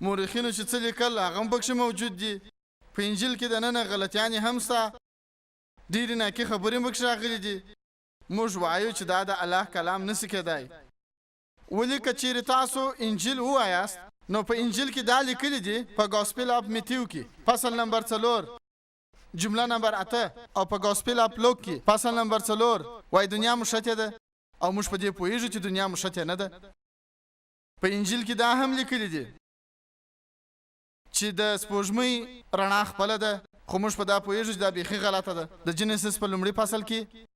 مورخینو چې څه لیکل هغه هم پکښې موجود دي. په انجیل کې دننه غلطیانې هم سته، ډېرې ناکې خبرې هم پکښې راغلي دي. موږ وایو چې دا د الله کلام نسي کېدای. ولې که چیرې تاسو انجیل ووایاست، نو په انجیل کې دا لیکلي دي، په ګاسپل اف میتیو کې فصل نمبر 4 جمله نمبر 8 او په ګاسپل اف لوک کې فصل نمبر 4 وایي دنیا مشتې ده، او موږ په دې پوهیږو چې دنیا مشتې نه ده. په انجیل کې دا هم لیکلي دي چې د سپوږمۍ رڼا خپله ده، خو موږ په دا پوهیږو چې دا بیخي غلطه ده. د جنسس په لومړي فصل کې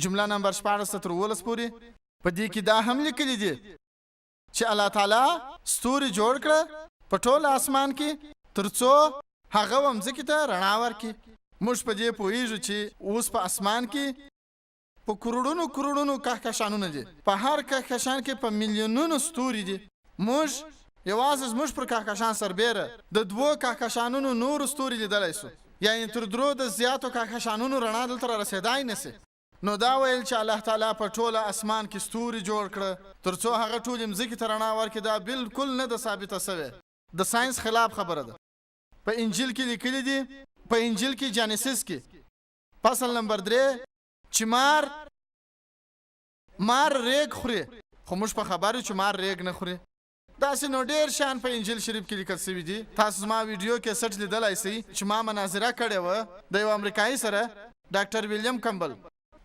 جمله نمبر 16 تر 17 پورې په دې کې دا هم لیکلي دي چې الله تعالی ستوري جوړ کړه په ټول اسمان کې تر څو هغه و مځکې ته رڼا ورکړي. موږ په دې پوهیږو چې اوس په اسمان کې په کروړونو کروړونو کهکشانونه دي، په هر کهکشان کې په میلیونونو ستوري دي. موږ یوازې زموږ پر کهکشان سربېره د 2 کهکشانونو نورو ستوري لیدلی سو، یعنې تر 3 د زیاتو کهکشانونو رڼا دلته رارسېدای نه سي. نو دا ویل چې الله تعالی په ټوله اسمان کې ستوري جوړ کړه تر څو هغه ټولې مځکې ته رڼا ورکړي، دا بالکل نه ده ثابته شوې، د ساینس خلاف خبره ده. په انجیل کې لیکلي دي، په انجیل کې جانیسیس کې فصل نمبر 3 چې مار مار ریګ خوري، خو موږ په خبر یو چې مار ریګ نه خوري. داسې نو ډېر شیان په انجیل شریف کې لیکل شوي دي. تاسو زما ویډیو کیسټ لیدلای شئ چې ما مناظره کړې وه د یو امریکایي سره، ډاکټر ویلیم کمبل،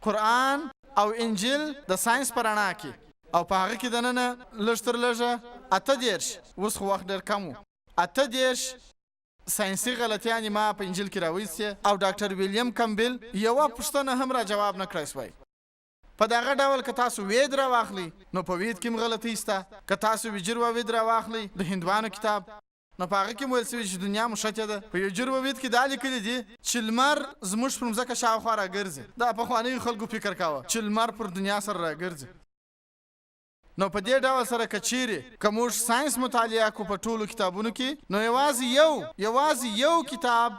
قرآن او انجیل د ساینس په رڼا کې، او په هغه کې دننه لږ تر لږه 38، اوس خو وخت ډېر کم و، 38 ساینسي غلطیانې ما په انجیل کې راویستې او ډاکټر ویلیم کمبل یوه پوښتنه هم را جواب نه کړای شوای. په دغه ډول که تاسو وید راواخلئ نو په وید کې هم غلطۍ شته، که تاسو ویجر وید راواخلئ د هندوانو کتاب نو په هغه کې هم ویل شوي چې دنیا مشتې ده. په یجر وید کې دا لیکلي دي چې لمر زموږ پر مځکه شاوخوا راګرځي. دا پخوانیو خلکو فکر کاوه چې لمر پر دنیا سره راګرځي. نو په دې ډول سره که چیرې که موږ ساینس مطالعه کړو په ټولو کتابونو کې نو یوازې یو یوازې یو کتاب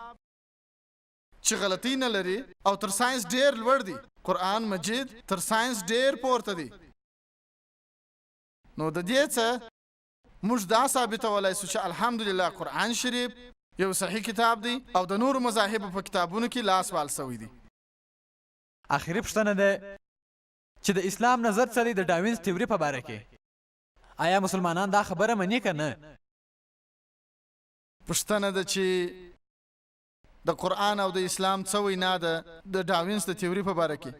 چې غلطۍ نه لري او تر ساینس ډیر لوړ دی، قرآن مجید تر ساینس ډیر پورته دی. نو د دې څه موږ دا ثابتولای شو چې الحمدلله قرآن شریف یو صحیح کتاب دی او د نورو مذاهبو په کتابونو کې لاس وال شوی دی. اخري پوښتنه ده چې د اسلام نظر څه دی د ډاوینز تیوري په باره کې؟ آیا مسلمانان دا خبره مني که نه؟ پوښتنه ده چې د قرآن او د اسلام څه وینا ده د ډاوینز د تیوري په باره کې؟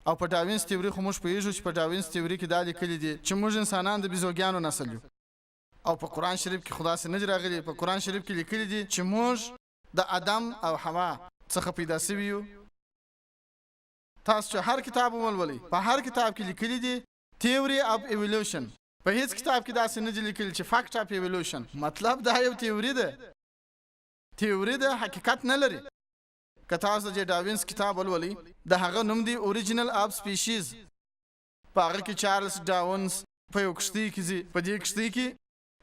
او په ډاوینز تیوري خو موږ پوهیږو چې په ډاوینز تیوري کې دا لیکلي دي چې موږ انسانان د بیزوګیانو نسل یو، او په قرآن شریف کې خو داسې نه دي راغلي. په قرآن شریف کې لیکلي دي چې موږ د ادم او حوا څخه پیدا شوي یو. تاسو چې هر کتاب ولولئ په هر کتاب کې لیکلي دي تیوري اف ایولوشن، په هیڅ کتاب کې داسې نه دي لیکلي چې فکټ اف ایولوشن. مطلب دا یو تیوري ده، تیوري ده، حقیقت نه لري. که تاسو د جې ډاوینز کتاب ولولئ د هغه نوم دی اوریجنل اف سپیشیز. په هغه کې چارلز ډاونز په یو کښتۍ کې ځي، په دې کښتۍ کې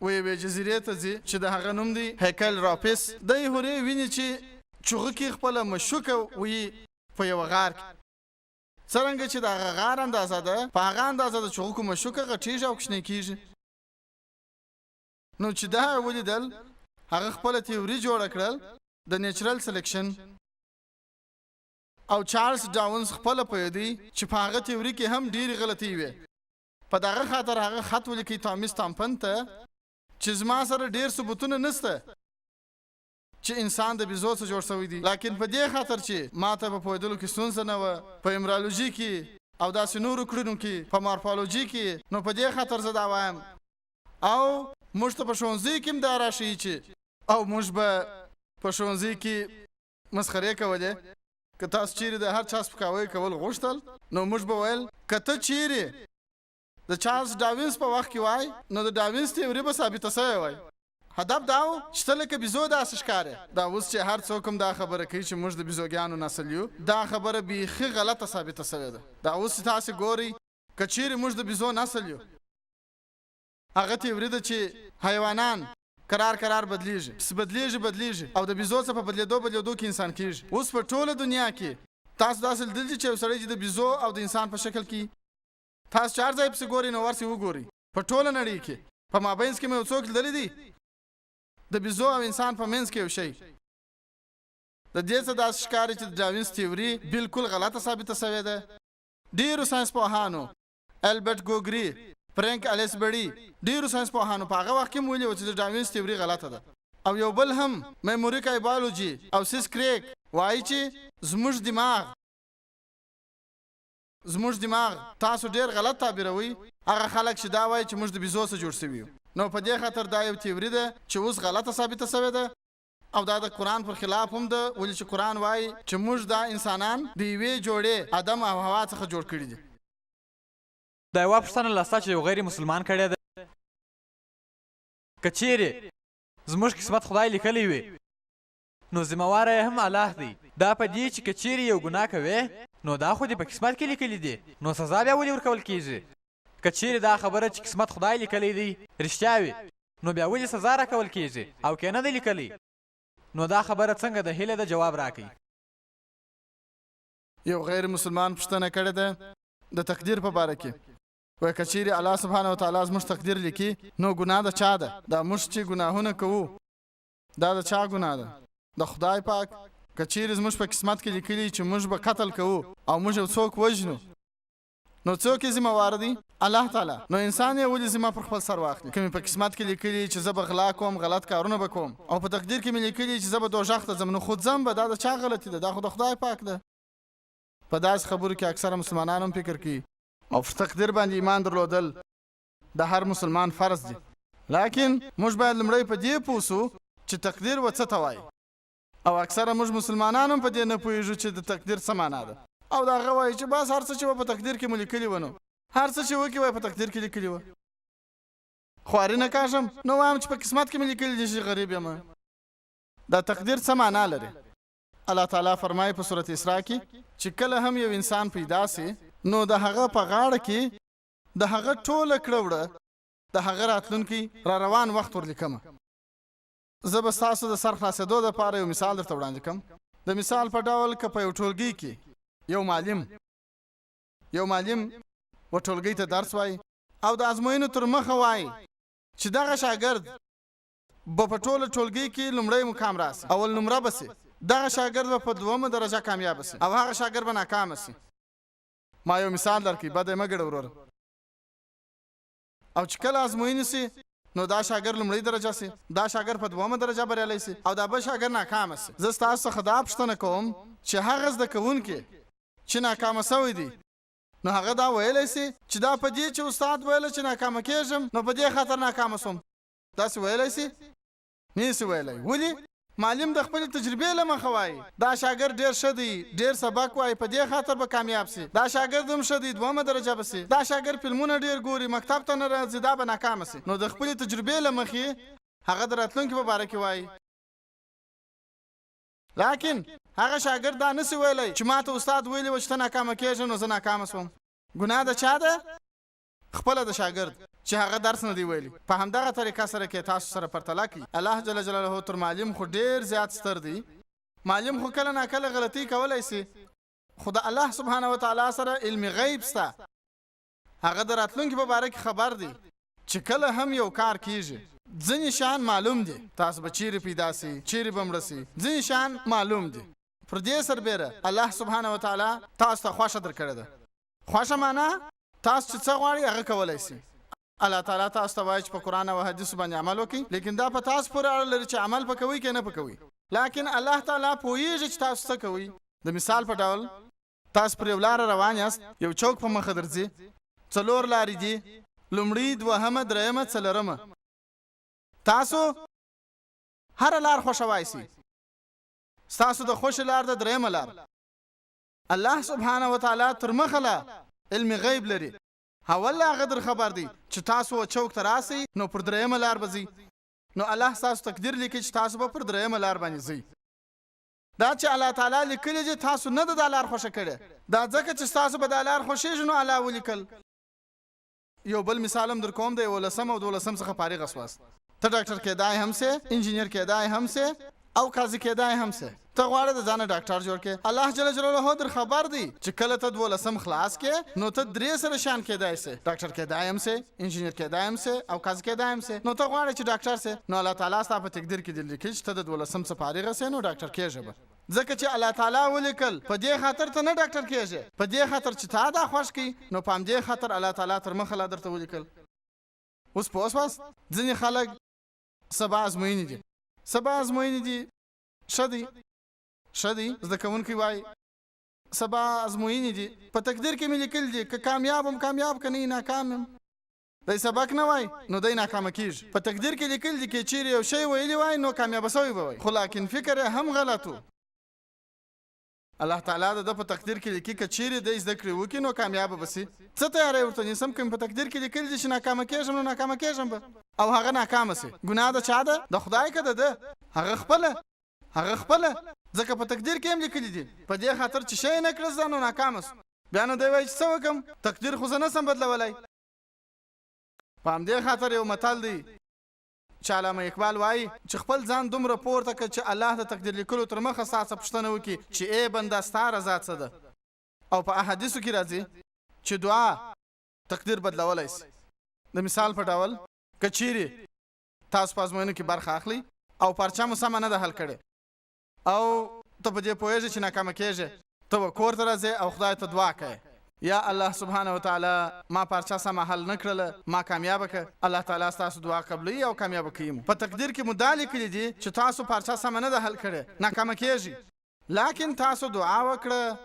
و یوې جزیرې ته ځي چې د هغه نوم دی هیکل راپس. دی هورې ویني چې چوغکې خپله مشوکه ویي په یوه غار کې. څرنګه چې د هغه غار اندازه ده په هغه اندازه د چوغکو مشوکه غټیږي او کوچنۍ کیږي. نو چې دا یې ولیدل هغه خپله تیوري جوړه کړل د نیچرل سلیکشن. او چارلز ډاونز خپله پوهېدی چې په هغه تیوري کې هم ډېرې غلطۍ وې. په دغه خاطر هغه خط ولیکی تامس تامپن ته چې زما سره ډېر ثبوتونه نشته چې انسان د بیزو څخه جوړ شوی دی، لاکن په دې خاطر چې ما ته په پوهېدلو کې ستونزه نه وه په امرالوژي کې او داسې نورو کړنو کې، په مارفالوژي کې، نو په دې خاطر زه دا وایم. او موږ ته په ښوونځیو کې هم دا راښیي چې او موږ به په ښوونځي کې مسخرې کولې، که تاسو چیرې د هر چا سپکاوی کول غوښتل نو موږ به ویل که ته چیرې د چارلز ډاوینز په وخت کې وای نو د ډاوینز تیوري به ثابته شوې وای. هدف دا و چې ته لکه بیزو داسې ښکارې. دا اوس چې هر څوک هم دا خبره کوي چې موږ د بیزوګیانو نسل یو، دا خبره بیخي غلطه ثابته شوې ده. دا اوس چې تاسې ګورئ که چیرې موږ د بیزو نسل یو، هغه تیوري ده چې حیوانان کرار کرار بدلیږي، پس بدلیږي بدلیږي او د بیزو څخه په بدلیدو بدلیدو کې انسان کیږي. اوس په ټوله دنیا کې تاسو داسې لیدل دي چې یو سړی چې د بیزو او د انسان په شکل کې، تاسو چې هر ځای پسې ګورئ نو ورسئ وګورئ، په ټوله نړۍ کې په مابینځ کې مې یو څوک لیدلی دی د بیزو او انسان په منځ کې یو شی. د دې څه داسې ښکاري چې د ډاوینز تیوري بالکل غلطه ثابته شوې ده. ډیرو ساینس پوهانو، البرټ ګوګري، فرانک الیسبري، ډیرو ساینس پوهانو په هغه وخت کې هم ویلي وو چې د ډاوینز تیوري غلطه ده. او یو بل هم میموریک ایبالوجي او سیس کریک وایي چې زموږ دماغ زموږ دماغ تاسو ډیر غلط تعبیروئ. هغه خلک چې دا وایي چې موږ د بیزو څخه جوړ شوي یو، نو په دې خاطر دا یو تیوري ده چې اوس غلطه ثابته شوې ده او دا د قرآن پر خلاف هم ده، ولې چې قرآن وایي چې موږ دا انسانان د یوې جوړې آدم او حوا څخه جوړ کړي دي. دا یوه پوښتنه لا سته چې یو غیر مسلمان کړې ده، که چیرې زموږ قسمت خدای لیکلی وي نو ذمه واره یې هم الله دی. دا په دې چې که چیرې یو ګناه کوې نو دا خو دې په قسمت کې لیکلي دي، نو سزا بیا ولې ورکول کیږي؟ که چیرې دا خبره چې قسمت خدای لیکلی دی رښتیا وي نو بیا ولې سزا راکول کیږي؟ او که نه دی لیکلی نو دا خبره څنګه ده؟ هیله ده جواب راکړئ. یو غیر مسلمان پوښتنه کړې ده د تقدیر په باره کې. وایي که چیرې الله سبحانه وتعالی زموږ تقدیر لیکي نو ګناه د چا ده؟ دا موږ چې ګناهونه کوو دا د چا ګناه ده؟ د خدای پاک. که چیرې زموږ په قسمت کې لیکلي چې موږ به قتل کوو او موږ یو څوک وژنو نو څوک یې ذمه وار دی؟ الله تعالی. نو انسان یې ولې ذمه پر خپل سر واخلي؟ که مې په قسمت کې لیکلي چې زه به غلا کوم، غلط کارونه به کوم او په تقدیر کې مې لیکلي چې زه به دوږخ ته ځم نو خو ځم به، دا د چا غلطي ده؟ دا خو د خدای پاک ده. په داسې خبرو کې اکثره مسلمانان هم فکر کوي. او پر تقدیر باندې ایمان درلودل د هر مسلمان فرض دی. لاکن موږ باید لومړی په دې پوه شو چې تقدیر و څه ته وایي. او اکثره موږ مسلمانان هم په دې نه پوهیږو چې د تقدیر څه معنا ده. او د هغه وایي چې بس هر څه چې وه په تقدیر کې مو لیکلي وه نو هر څه چې وکړي وایي په تقدیر کې لیکلي وه. خواري نه کاږم نو وایم چې په قسمت کې مې لیکلي دي چې غریب یم. دا تقدیر څه معنا لري؟ الله تعالی فرمایي په سورة اسراء کې چې کله هم یو انسان پیدا سي نو د هغه په غاړه کې د هغه ټوله کړه وړه د هغه راتلونکی را روان وخت ورلیکم. زه به ستاسو د سر خلاصېدو لپاره یو مثال درته وړاندې کړم. د مثال په ډول که په یو ټولګي کې یو معلم یو معلم و ټولګي ته درس وایي او د ازموینو تر مخه وایي چې دغه شاګرد به په ټوله ټولګي کې لومړی مقام راسي، اول نمره به سي، دغه شاګرد به په دومه درجه کامیابه سي او هغه شاګرد به ناکامه سي. ما یو مثال درکړي، بده یې مه ګڼه وروره. او چې کله ازموینې سي نو دا شاګرد لومړۍ درجه سي، دا شاګرد په دومه درجه بریالی سي او دا بل شاګرد ناکامه سي. زه ستاسو څخه دا پوښتنه کوم چې هغه زده کوونکي چې ناکامه سوی دی نو هغه دا ویلی سي چې دا په دې چې استاد ویل چې ناکامه کیږم نو په دې خاطر ناکامه سوم؟ داسې ویلای سي؟ نه سي ویلای. ولي؟ معلم د خپلې تجربې له مخه وايي، دا شاګرد ډېر ښه دی، ډېر سبق وايي، په دې خاطر به کامیاب سي. دا شاګرد هم ښه دی، دوهمه درجه به سي. دا شاګرد فلمونه ډېر ګوري، مکتب ته نه راځي، دا به ناکامه سي. نو د خپلې تجربې له مخې هغه د راتلونکي په باره کې وايي. لاکن هغه شاګرد دا نه سي ویلای چې ماته استاد ویلي وه چې ته ناکامه کېږې نو زه ناکامه سوم. ګناه د چا ده؟ خپله د شاګرد چې هغه درس نه دی ویلی. په همدغه طریقه سره که تاسو سره پرتله کړي، الله جل جلاله تر معلم خو ډیر زیات ستر دی، معلم خو کله ناکله غلطۍ کولای شي، خو د الله سبحانه وتعالی سره علم غیب شته، هغه د راتلونکي په باره کې خبر دی، چې کله هم یو کار کیږي ځینې شیان معلوم دي، تاسو به چیرې پیدا شئ، چیرې به مړه شئ، ځینې شیان معلوم دي. پر دې سربیره الله سبحانه وتعالی تاسو ته خوښه درکړې ده، خوښه معنا تاسو چې څه غواړئ هغه کولای شئ. الله تعالی تاسو ته وایي چې په قرآن او حدیثو باندې عمل وکړئ، لیکن دا په تاسو پورې اړه لري چې عمل په کوئ که نه په کوئ. لاکن الله تعالی پوهیږي چې تاسو څه کوئ. د مثال په ډول تاسو پر یو لاره روان یاست، یو چوک په مخه درځي، څلور لارې دي، لومړۍ، دوهمه، درېیمه، څلورمه. تاسو هره لار خوښوای شئ، ستاسو د خوښې لار ده درېیمه لار. الله سبحانه وتعالی تر مخه لا علم غیب لري، اول لا هغه در خبر دی چې تاسو و چوک ته راسئ نو پر درېیمه لار به ځئ، نو الله ستاسو تقدیر لیکي چې تاسو به پر درېیمه لار باندې ځئ. دا چې الله تعالی لیکلي دي تاسو نه ده دا لار خوښه کړې، دا ځکه چې ستاسو به دا لار خوښېږي نو الله ولیکل. یو بل مثال هم درکوم، د یولسم او دولسم څخه فارغه شواست، ته ډاکټر کېدای هم سې، انجینر کېدای هم سې او قاضي کېدای هم سې. ته غواړې د ځانه ډاکټر جوړ کړې، الله جل جلاله در خبر دی چې کله ته دولسم خلاص کړې نو ته درې سره شیان کېدای سې، ډاکټر کېدای هم سې، انجینر کېدای هم سې او قاضي کېدای هم سې. نو ته غواړې چې ډاکټر سې، نو الله تعالی ستا په تقدیر کې دې لیکي چې ته د دولسم څخه فارغه سې نو ډاکټر کېږې به. ځکه چې الله تعالی ولیکل په دې خاطر ته نه ډاکټر کېږې، په دې خاطر چې تا دا خوښ کړي نو په همدې خاطر الله تعالی تر مخه لا درته ولیکل. اوس پوه شواست؟ ځینې خلک سبا ازموینې دي، سبا ازموینې دي، ښه دی، ښه دی، زده کوونکی وایي سبا ازموینې دي، په تقدیر کې مې لیکل دي که کامیاب یم کامیاب، که نه ناکام یم. دی سبق نه وای نو دی ناکامه کیږي. په تقدیر کې لیکل دي که چیرې یو شی ویلي وای نو کامیابه شوی به وای، خو لاکن فکر یې هم غلط و. الله تعالی د ده په تقدیر کې لیکي که چیرې دی زده کړې وکړي نو کامیابه به شي. څه تیاری ورته نیسم که مې په تقدیر کې لیکلي دي چې ناکامه کیږم نو ناکامه کیږم به، او هغه ناکامه شي. ګناه د چا ده؟ د خدای که د ده؟ هغه خپله، هغه خپله، ځکه په تقدیر کې هم لیکلي دي. په دې خاطر چې شی یې نه کړه زده نو ناکامه شو. بیا نو دی وایي چې څه وکړم، تقدیر خو زه نه شم بدلولی. په همدې خاطر یو متل دی چې علامه اقبال وایي چې خپل ځان دومره پورته کړه چې الله د تقدیر لیکلو تر مخه ستا څخه پوښتنه وکړي چې ای بنده ستا رضا څه ده؟ او په احادیثو کې راځي چې دعا تقدیر بدلولای شي. د مثال په ډول، که چیرې تاسو په ازموینو کې برخه اخلئ او پارچه مو سمه نه ده حل کړې او ته په دې پوهېږې چې ناکامه کېږې، ته به کور ته راځې او خدای ته دعا کوې، یا الله سبحانه وتعالی ما پارچه سمه حل نه کړله، ما کامیابه که. الله تعالی ستاسو دعا قبلوي او کامیابه کوي مو. په تقدیر کې مو دا لیکلي دي چې تاسو پارچه سمه نه ده حل کړې، ناکامه کېږئ. لاکن تاسو دعا وکړه،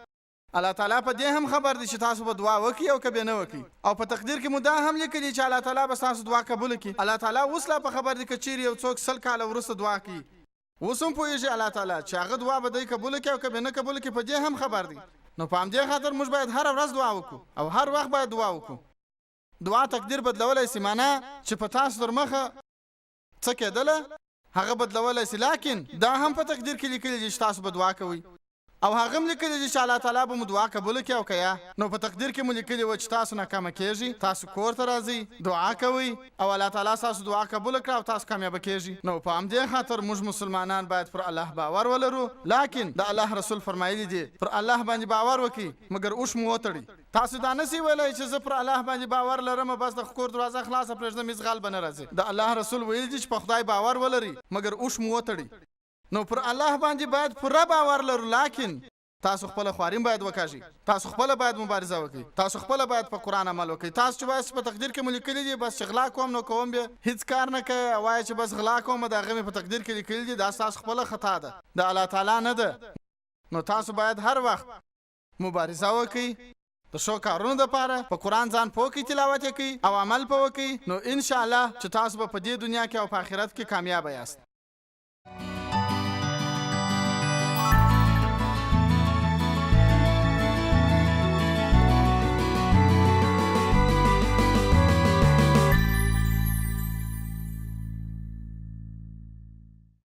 الله تعالی په دې هم خبر دی چې تاسو به دعا وکړئ او که به نه وکړئ. او په تقدیر کې مو دا هم لیکلي چې الله تعالی به ستاسو دعا قبوله کړي. الله تعالی اوس لا په خبر دی که چیرې یو څوک 100 کاله وروسته دعا کوي، اوس هم پوهېږي الله تعالی چې هغه دعا به دی قبوله کړي او که به نه قبوله کړي، په دې هم خبر دی. نو په همدې خاطر موږ باید هره ورځ دعا وکړو او هر وخت باید دعا وکړو. دعا تقدیر بدلولای شي، مانا چې په تاسو تر مخه څه کېدله هغه بدلولای شي، لاکن دا هم په تقدیر کې لیکلي دي چې تاسو به دعا کوئ او هغه هم لیکلي دي چې الله تعالی به مو دعا قبوله کړي او که یا. نو په تقدیر کې مو لیکلي وه چې تاسو ناکامه کېږئ، تاسو کور ته راځئ، دعا کوئ او الله تعالی ستاسو دعا قبوله کړه او تاسو کامیابه کېږئ. نو په همدې خاطر موږ مسلمانان باید پر الله باور ولرو، لاکن د الله رسول فرمایلي دي، پر الله باندې باور وکړئ مګر اوښ مو وتړئ. تاسو دا نه شئ ویلای چې زه پر الله باندې باور لرم، بس د کور دروازه خلاصه پرېږدم، هېڅ غل به نه راځي. د الله رسول ویلي دي چې په خدای باور ولرئ مګر اوښ مو وتړئ. نو پر الله باندې باید پوره باور لرو، لاکن تاسو خپله خواري هم باید وکاږئ، تاسو خپله باید مبارزه وکړئ، تاسو خپله باید په قرآن عمل وکړئ. تاسو چې وایاست چې په تقدیر کې مو لیکلي دي بس چې غلا کوم نو کوم به، هیڅ کار نه کوئ او وایئ چې بس غلا کوم د هغه مې په تقدیر کې لیکلي دي، دا ستاسو خپله خطا ده، د الله تعالی نه ده. نو تاسو باید هر وخت مبارزه وکړئ د ښو کارونو دپاره، په قرآن ځان پوه کړئ، تلاوت یې کړئ او عمل په وکړئ، نو ان شاء الله چې تاسو به په دې دنیا کې او په آخرت کې کامیابه یاست.